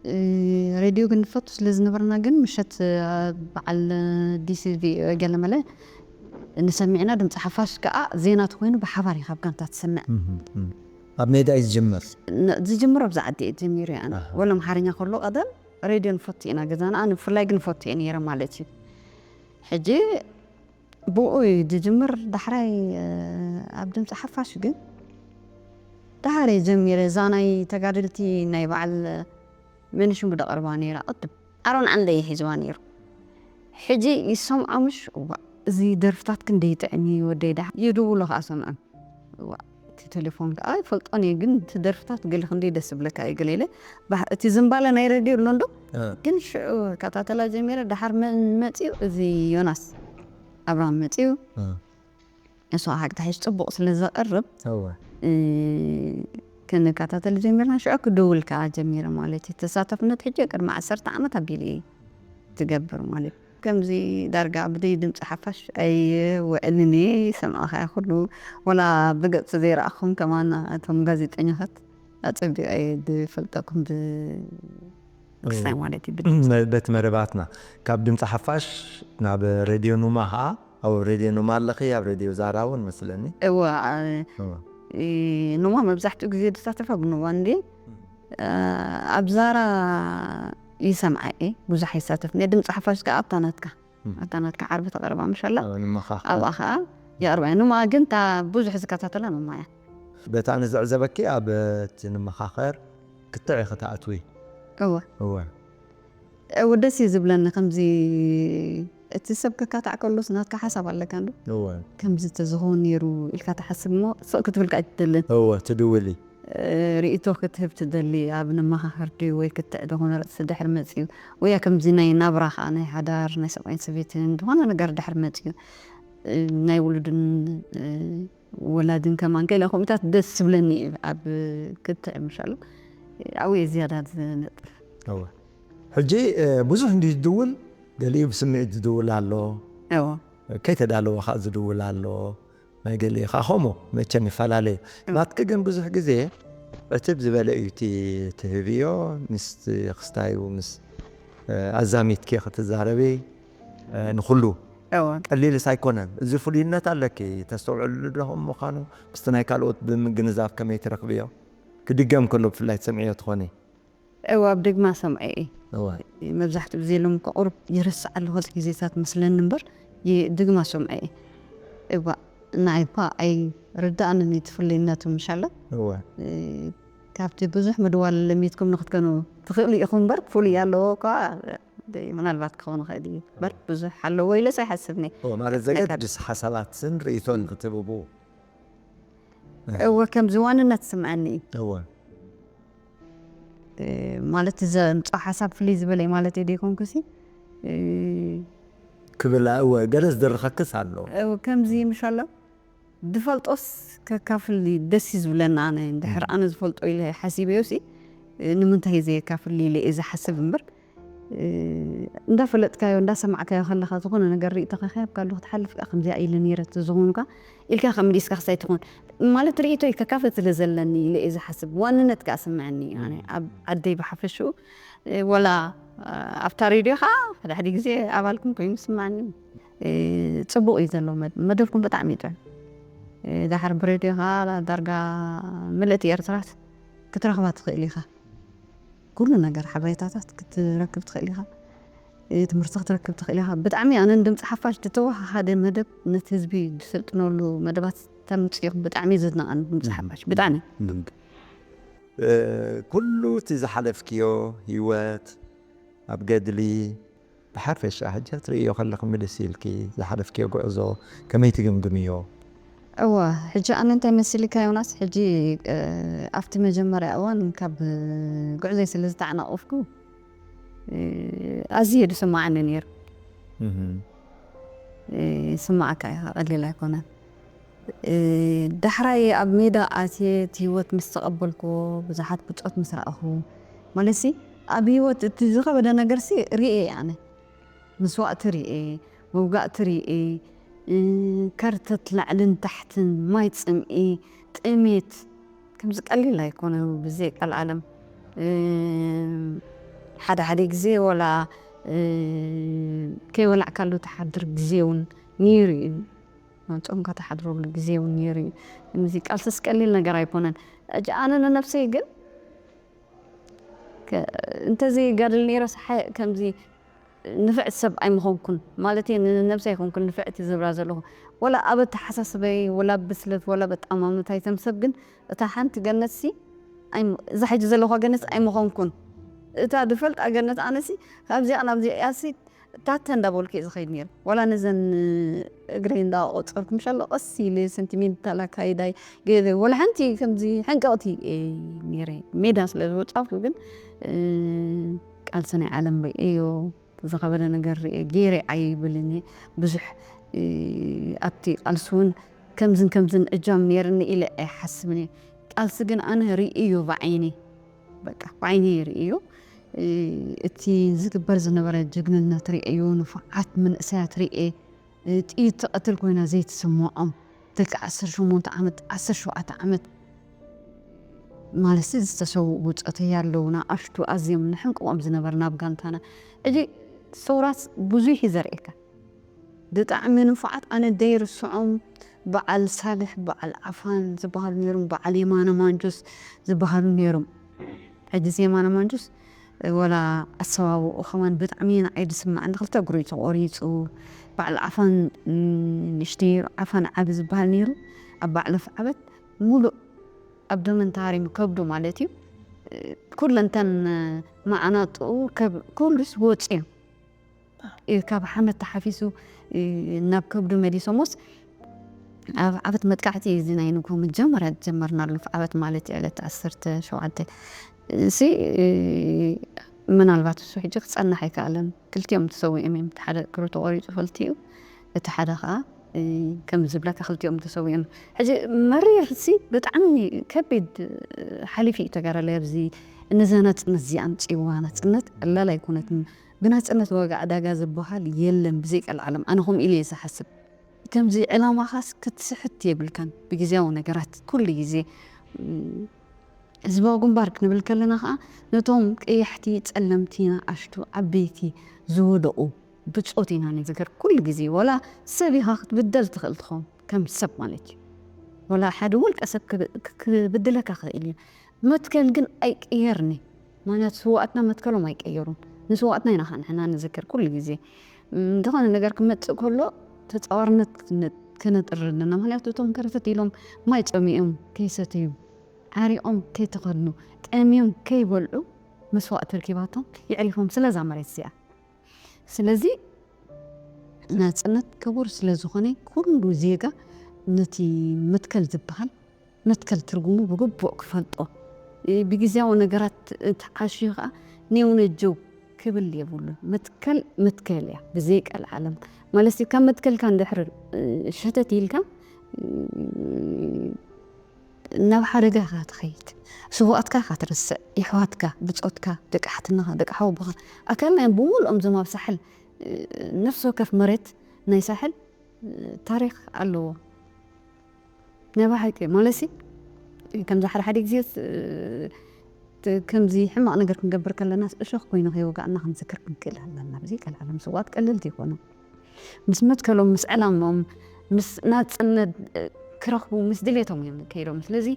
እ፣ ሬድዮ ግን ንፈቱ ስለ ዝነበርና ግን ምሸት፣ እ፣ በዓል ዲሲቪ ገለመለ ንሰሚዕና፣ ድምፂ ሓፋሽ ከዓ ዜና ተኮይኑ ብሓባር እዩ ካብ ጋንታ ትስምዕ። ኣብ ሜዳ እዩ ዝጅምር። ዝጅምር ኣብዚ ዓዲ እዩ ጀሚሩ። ኣነ ወላ ኣምሓርኛ ከሎ ቀደም ሬድዮ ንፈቱ ኢና ገዛና፣ ኣነ ብፍላይ ግን ንፈቱ እየ ነይረ ማለት እዩ። ሕጂ ብኡ እዩ ዝጅምር። ዳሕራይ ኣብ ድምፂ ሓፋሽ ግን ዳሕራይ ጀሚረ እዛ ናይ ተጋደልቲ ናይ በዓል መን ሽሙ ደቐርባ ነይራ ቅድም ኣሮን ዓንደ ይሒዝዋ ነይሩ። ሕጂ ይሰምዖ ምሽ እዋ እዚ ደርፍታት ክንደይ ይጥዕም እዩ ወደይ ዳ ይድውሎ ከዓ ሰምዖም እዋ እቲ ቴሌፎን ከዓ ይፈልጦን እየ ግን እቲ ደርፍታት ገለ ክንደይ ደስ ዝብለካ እዩ ገለ ኢለ እቲ ዝምባለ ናይ ረድዮ ኣሎ እንዶ ግን ሽዑ ከታተላ ጀሚረ። ዳሓር መን መፅኡ እዚ ዮናስ ኣብርሃም መፅኡ እሱ ሓቂ ተሓሽ ፅቡቕ ስለ ዘቕርብ ክንከታተል ጀሚርና። ሽዑ ክድውል ከዓ ጀሚረ ማለት እዩ። ተሳታፍነት ሕጂ ቅድሚ ዓሰርተ ዓመት ኣቢሉ እዩ ትገብር ማለት እዩ። ከምዚ ዳርጋ ብደይ ድምፂ ሓፋሽ ኣይውዕልን እየ ይሰምዐኻ እየ ኩሉ ወላ ብገፅ ዘይረኣኹም ከማን እቶም ጋዜጠኛታት ኣፀቢቐ እየ ዝፈልጠኩም ብክስታይ ማለት እዩ። በቲ መደባትና ካብ ድምፂ ሓፋሽ ናብ ሬድዮ ኑማ ከዓ ኣብ ሬድዮ ኑማ ኣለኺ ኣብ ሬድዮ ዛራ እውን መስለኒ። እወ ኑማ መብዛሕትኡ ግዜ ዝሳተፍ ኣብ ኑማ እንዲ ኣብ ዛራ ይሰምዓ እየ ብዙሕ ይሳተፍ ድምፂ ሓፋሽ ከዓ ኣብታ ናትካ ኣብታ ናትካ ዓርቢ ተቐርባ ምሻላ ኣብኣ ከዓ የቕርባ እየ። ኑማ ግን እታ ብዙሕ ዝከታተላ ኑማ እያ። በታ ንዝዕዘበኪ ኣብ እቲ ንመኻኸር ክትዕ ክትኣትዊ እወ እወ ደስ እዩ ዝብለኒ ከምዚ እቲ ሰብ ክካታዕ ከሎስ ናትካ ሓሳብ ኣለካ እንዶ እወ ከምዚ ተዝኸውን ነይሩ ኢልካ ትሓስብ እሞ ስቕ ክትብል ከዓ ኣይትደልን እወ ትድውሊ ርእቶ ክትህብ ትደሊ ኣብ ንመኻኸር ድዩ ወይ ክትዕ ዝኾነ ርእሲ ድሕር መፅዩ ወይ ከምዚ ናይ ናብራ ከዓ ናይ ሓዳር ናይ ሰብኣይን ሰበይትን ዝኾነ ነገር ድሕር መፅዩ ናይ ውሉድን ወላድን ከማን ገለ ከምኡታት ደስ ዝብለኒ እዩ ኣብ ክትዕ ምሻሉ ኣብኡ እየ ዝያዳ ዝነጥፍ ሕጂ ብዙሕ እንዲ ዝድውል ገሊኡ ብስምዒት ዝድውል ኣሎ ከይተዳለወ ከዓ ዝድውል ኣሎ ናይ ገሊኡ ከዓ ከምኡ መቸም ይፈላለ እዩ ናትኪ ግን ብዙሕ ግዜ ዕትብ ዝበለ እዩ እቲ ትህብዮ ምስ ክስታዩ ምስ ኣዛሚትኪ ክትዛረቢ ንኩሉ ቀሊልስ ኣይኮነን። እዚ ፍሉይነት ኣለኪ ተስተውዕልሉ ዶ ከም ምዃኑ ምስቲ ናይ ካልኦት ብምግንዛብ ከመይ ትረኽብዮ? ክድገም ከሎ ብፍላይ ትሰምዕዮ ትኾኒ? እወ ኣብ ደግማ ሰምዐ እየ። እወ መብዛሕትኡ ግዜ ሎም እኮ ቁሩብ ይርስዕ ኣለኹ እቲ ግዜታት መስለኒ እምበር ይ- ድግማ ሰምዐ እየ። እዋ ንዓይ እኳ ኣይርድኣንን እዩ እቲ ፍሉይነቱ ምሻሎ። እወ ካብቲ ብዙሕ ምድዋል ለሚድኩም ንክትከኑ ትኽእሉ ኢኹም እምበር ፍሉይ ኣለዎ እኳ ምናልባት ክኸውን ይኽእል እዩ በር ብዙሕ ኣለዎ ኢለስ ኣይሓስብን እየ። እወ ማለት ዘገድስ ሓሳባትን ርእይቶን ክትህብቡ እወ ከምዚ ዋንነት ስምዐኒ እዩ። እወ ማለት ዘምፅኦ ሓሳብ ፍልይ ዝበለ ማለት ዶ ይኮንኩሲ ክብል እወ ገለ ዝደርኸክስ ኣሎ። ከምዚ ምሽ ኣሎ ዝፈልጦስ ከካፍል ደስ እዩ ዝብለና። ኣነ እንድሕር ኣነ ዝፈልጦ ኢለ ሓሲበዮ ሲ ንምንታይ ዘየካፍል ኢለ እየ ዝሓስብ እምበር እንዳፈለጥካዮ እንዳሰማዕካዮ ከለካ ዝኮነ ነገር ርእቶ ከካብ ካሉ ክትሓልፍ ካ ከምዚኣ ኢለ ነይረ ተዝኮንካ ኢልካ ከምሊስካ ክሳይ ትኮን ማለት ርእቶይ ከካፍል ስለ ዘለኒ ኢለ እየ ዝሓስብ። ዋንነት ከኣ ስምዐኒ እዩ። ኣነ ኣብ ዓደይ ብሓፈሽኡ ወላ ኣብታ ሬድዮ ከኣ ሓደ ሓደ ግዜ ኣባልኩም ኮይኑ ስምዐኒ። ጽቡቕ እዩ ዘሎ መደብኩም ብጣዕሚ እዩ ጥዑም። ዳሕር ብሬድዮ ከኣ ዳርጋ ምልእቲ ኤርትራት ክትረኽባ ትኽእል ኢኻ። ኩሉ ነገር ሓበሬታታት ክትረክብ ትኽእል ኢኻ። ትምህርቲ ክትረክብ ትኽእል ኢኻ። ብጣዕሚ ኣነ ንድምፂ ሓፋሽ ዝተወሃሃደ መደብ ነቲ ህዝቢ ዝሰልጥነሉ መደባት ተምፅኡ ብጣዕሚ ዘድንቐኒ ድምፂ ሓፋሽ ብጣዕሚ። ኩሉ እቲ ዝሓለፍክዮ ህይወት ኣብ ገድሊ ብሓፈሻ ሕጂ ክትርእዮ ከለኺ ምልስ ኢልኪ ዝሓለፍክዮ ጉዕዞ ከመይ ትግምግምዮ? እወ ሕጂ ኣነ እንታይ መሲልካ ዮናስ ሕጂ ኣብቲ መጀመርያ እዋን ካብ ጉዕዞይ ስለ ዝተዓናቐፍኩ ኣዝየ ድስማዓኒ ነይሩ። ይስማዓካ ኢኻ ቀሊል ኣይኮነን። ዳሕራይ ኣብ ሜዳ ኣትየ እቲ ህይወት ምስ ተቐበልኩዎ ብዙሓት ብጾት ምስ ረኣኹ ማለትሲ ኣብ ህይወት እቲ ዝኸበደ ነገርሲ ርእየ ኣነ። ምስዋእቲ ርኤ፣ መውጋእቲ ርኤ፣ ከርተት ላዕልን ታሕትን፣ ማይ ጽምኢ፣ ጥሜት፣ ከምዚ ቀሊል ኣይኮነ ብዘይ ቀልዓለም። ሓደ ሓደ ግዜ ወላ ከይበላዕካሉ ትሓድር ግዜ እውን ነይሩ እዩ። ጾምካ ትሓድረሉ ግዜ እውን ነይሩ እዩ። እዚ ቃልስስ ቀሊል ነገር ኣይኮነን። ኣነ ንነብሰይ ግን እንተዘይጋድል ነይረ ከምዚ ንፍዕቲ ሰብ ኣይምኾንኩን ማለት እየ። ንነብሰ ኣይኮንኩን ንፍዕቲ ዝብላ ዘለኹ፣ ወላ ኣብ ኣተሓሳስበይ፣ ወላ ብስለት፣ ወላ በጣማምነታይ፣ ተም ሰብ ግን እታ ሓንቲ ገነትሲ እዛ ሕጂ ዘለኹዋ ገነት ኣይምኾንኩን። እታ ዝፈልጣ ገነት ኣነሲ ካብዚኣ ናብዚኣ እያሲ ታተ እንዳበልኩ እየ ዝኸይድ ነይረ። ወላ ነዘን እግረይ እንዳቆፀርኩ ምሻሎ ቀስ ኢለ ሰንቲሜንታል ኣካይዳይ ገለ ወላ ሓንቲ ከምዚ ሕንቀቕቲ እየ ነይረ። ሜዳ ስለ ዝወፃኹ ግን ቃልሲ ናይ ዓለም ርእዮ ዝኸበደ ነገር ርእየ ገይረ ኣይብልን እየ። ብዙሕ ኣብቲ ቃልሲ እውን ከምዝን ከምዝን እጃም ነይርኒ ኢለ ኣይሓስብን እየ። ቃልሲ ግን ኣነ ርእዮ ብዓይኒ በቃ ብዓይኒ ርእዮ እቲ ዝግበር ዝነበረ ጅግንነት ርእዮ ንፉዓት መንእሰያት ርእየ ጥይት ትቐትል ኮይና ዘይትስምዖም ደቂ ዓሰርተ ሸሞንተ ዓመት ዓሰርተ ሸውዓተ ዓመት ማለት ዝተሰውኡ ብጾተይ ኣለዉ ንኣሽቱ ኣዝዮም ንሕንቅቖም ዝነበርና ኣብ ጋንታና። ሕጂ ሰውራስ ብዙሕ እዩ ዘርእየካ። ብጣዕሚ ንፉዓት ኣነ ደይርስዖም በዓል ሳልሕ በዓል ዓፋን ዝበሃሉ ነይሮም በዓል የማነ ማንጁስ ዝበሃሉ ነይሮም። ሕጂ የማነ ማንጁስ ወላ ኣሰዋውኡ ከማን ብጣዕሚ ንዓይ ዝስማዕ እንደ ክልተ እግሩ እዩ ተቆሪፁ። በዓል ዓፋን ንሽቲ ዓፋን ዓቢ ዝበሃል ነይሩ ኣብ በዓል ኣፍዓበት ሙሉእ ኣብ ደመን ተሃሪሙ ከብዱ ማለት እዩ። ኩለንተን መዓናጥኡ ኩሉስ ወፂ እዩ። ካብ ሓመድ ተሓፊሱ ናብ ከብዱ መሊሶሞስ ኣብ ዓበት መጥቃዕቲ እዚ ናይ ንግሆ መጀመርያ ዝጀመርናሉ ዓበት ማለት እዩ ዕለት ዓሰርተ ሸውዓተ እሲ ምናልባት እሱ ሕጂ ክፀናሕ ኣይከኣለን። ክልቲኦም ተሰዊኦም እዮም። እቲ ሓደ እግሩ ተቆሪፁ ክልቲኡ፣ እቲ ሓደ ከዓ ከም ዝብለካ ክልቲኦም ተሰዊኦም። ሕጂ መሪር ሲ ብጣዕሚ ከቢድ ሓሊፊ እዩ ተጋዳላይ ኣብዚ እነዚ ናፅነት እዚኣ ኣምፅዋ ናፅነት ቀላል ኣይኮነትን። ብናፅነት ዋጋ ዕዳጋ ዝበሃል የለን ብዘይ ቀልዓለም ኣነ ከምኡ ኢለ እየ ዝሓስብ። ከምዚ ዕላማኻስ ክትስሕት የብልካን ብግዜያዊ ነገራት ኩሉ ግዜ ህዝባዊ ግንባር ክንብል ከለና ከዓ ነቶም ቀያሕቲ ፀለምቲ ንኣሽቱ ዓበይቲ ዝወደቑ ብፆት ኢና ንዝክር ኩሉ ግዜ ወላ ሰብ ኢኻ ክትብደል ትኽእል ትኸውን ከም ሰብ ማለት እዩ ወላ ሓደ ውልቀ ሰብ ክብድለካ ክኽእል እዩ መትከል ግን ኣይቅየርኒ ምክንያቱ ስዋኣትና መትከሎም ኣይቀየሩን ንስዋኣትና ኢና ንሕና ንዝክር ኩሉ ግዜ ዝኾነ ነገር ክመፅእ ከሎ ተፃዋርነት ክነጥሪ ኣለና ምክንያቱ እቶም ከረተት ኢሎም ማይ ፀሚኦም ከይሰተዩ ዓሪቖም ከይተኸድኑ ጠምዮም ከይበልዑ መስዋእቲ ረኪባቶም የዕሪፎም ስለዛ መሬት እዚኣ ስለዚ ናፅነት ክቡር ስለዝኾነ ኩሉ ዜጋ ነቲ መትከል ዝበሃል መትከል ትርጉሙ ብግቡእ ክፈልጦ ብግዜያዊ ነገራት ተዓሽዩ ከዓ ኔውነጀው ክብል የብሉ መትከል መትከል እያ ብዘይ ቀልዓለም ማለት ካብ መትከልካ እንድሕር ሸተት ኢልካ ናብ ሓደጋ ኢኻ ትኸይድ ስውኣትካ ኢኻ ትርስዕ የሕዋትካ ብፆትካ ደቂ ሓትነኻ ደቂ ሓወቦኻ ኣካልና እዮም ብምሉኦም ዞም ኣብ ሳሕል ነፍሲ ወከፍ መሬት ናይ ሳሕል ታሪክ ኣለዎ ናይ ባሓቂ ማለት ከምዚ ሓደ ሓደ ግዜ ከምዚ ሕማቕ ነገር ክንገብር ከለና እሾኽ ኮይኑ ከይወጋእና ክንዝክር ክንክእል ኣለና ብዘይ ቀልዓለም ስውኣት ቀለልቲ ይኮኑ ምስ መትከሎም ምስ ዕላሞም ምስ ናፅነት ክረኽቡ ምስ ድሌቶም እዮም ከይዶም ስለዚ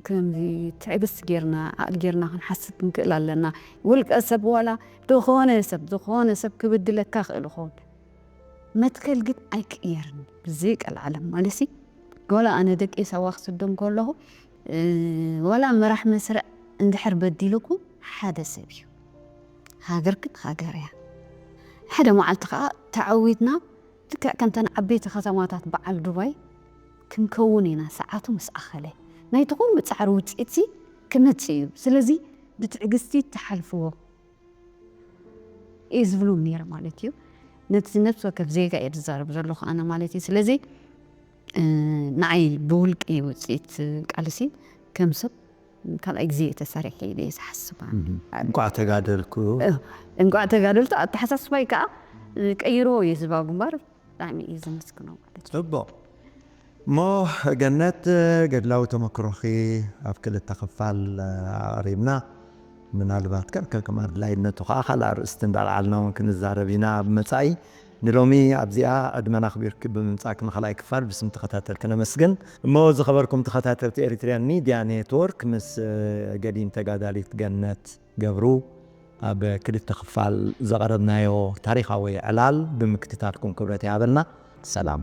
ከምዚ ትዕግስቲ ጌርና ዓቕሊ ጌርና ክንሓስብ ክንክእል ኣለና ውልቀ ሰብ ዋላ ዝኾነ ሰብ ዝኾነ ሰብ ክብድለካ ክእል ይኸውን መትከል ግን ኣይቅየርን ብዘይ ቀልዓለም ማለት ዋላ ኣነ ደቂ ሳዋ ክስደም ከለኹ ዋላ መራሕ መስርዕ እንድሕር በዲልኩ ሓደ ሰብ እዩ ሃገር ግን ሃገር እያ ሓደ መዓልቲ ከዓ ተዓዊትና ልክዕ ከምተን ዓበይቲ ከተማታት በዓል ዱባይ ክንከውን ኢና ሰዓቱ ምስ ኣኸለ ናይቲ ኩሉ ፃዕሪ ውፅኢትሲ ክመፅእ እዩ ስለዚ ብትዕግስቲ ተሓልፍዎ እዩ ዝብሎም ነይረ ማለት እዩ ነቲ ነብሲ ወከፍ ዜጋ እየ ዝዛረብ ዘለኹ ኣነ ማለት እዩ ስለዚ ንዓይ ብውልቂ ውፅኢት ቃልሲ ከም ሰብ ካልኣይ ግዜ እየ ተሰሪሐ ኢለ እየ ዝሓስብ እንኳዕ ተጋደልኩ እንኳዕ ተጋደልቱ ኣተሓሳስባይ ከዓ ቀይርዎ እዩ ህዝባዊ ግንባር ብጣዕሚ እዩ ዘመስግኖ ማለት እዩ ፅቡቕ እሞ ገነት ገድላዊ ተመክሮኺ ኣብ ክልተ ክፋል ኣቕሪብና ምናልባት ከ ከም ኣድላይነቱ ከዓ ካልእ ኣርእስቲ እንዳልዓልና እውን ክንዛረብ ኢና ኣብ መጻኢ። ንሎሚ ኣብዚኣ ዕድመና ኣኽቢርኪ ብምምጻእኪ ንኻልኣይ ክፋል ብስም ተኸታተልቲ ነመስግን። እሞ ዝኸበርኩም ተኸታተልቲ ኤሪትሪያን ሚድያ ኔትወርክ፣ ምስ ገዲም ተጋዳሊት ገነት ገብሩ ኣብ ክልተ ክፋል ዘቐረብናዮ ታሪኻዊ ዕላል ብምክትታልኩም ክብረት ይሃበልና። ሰላም።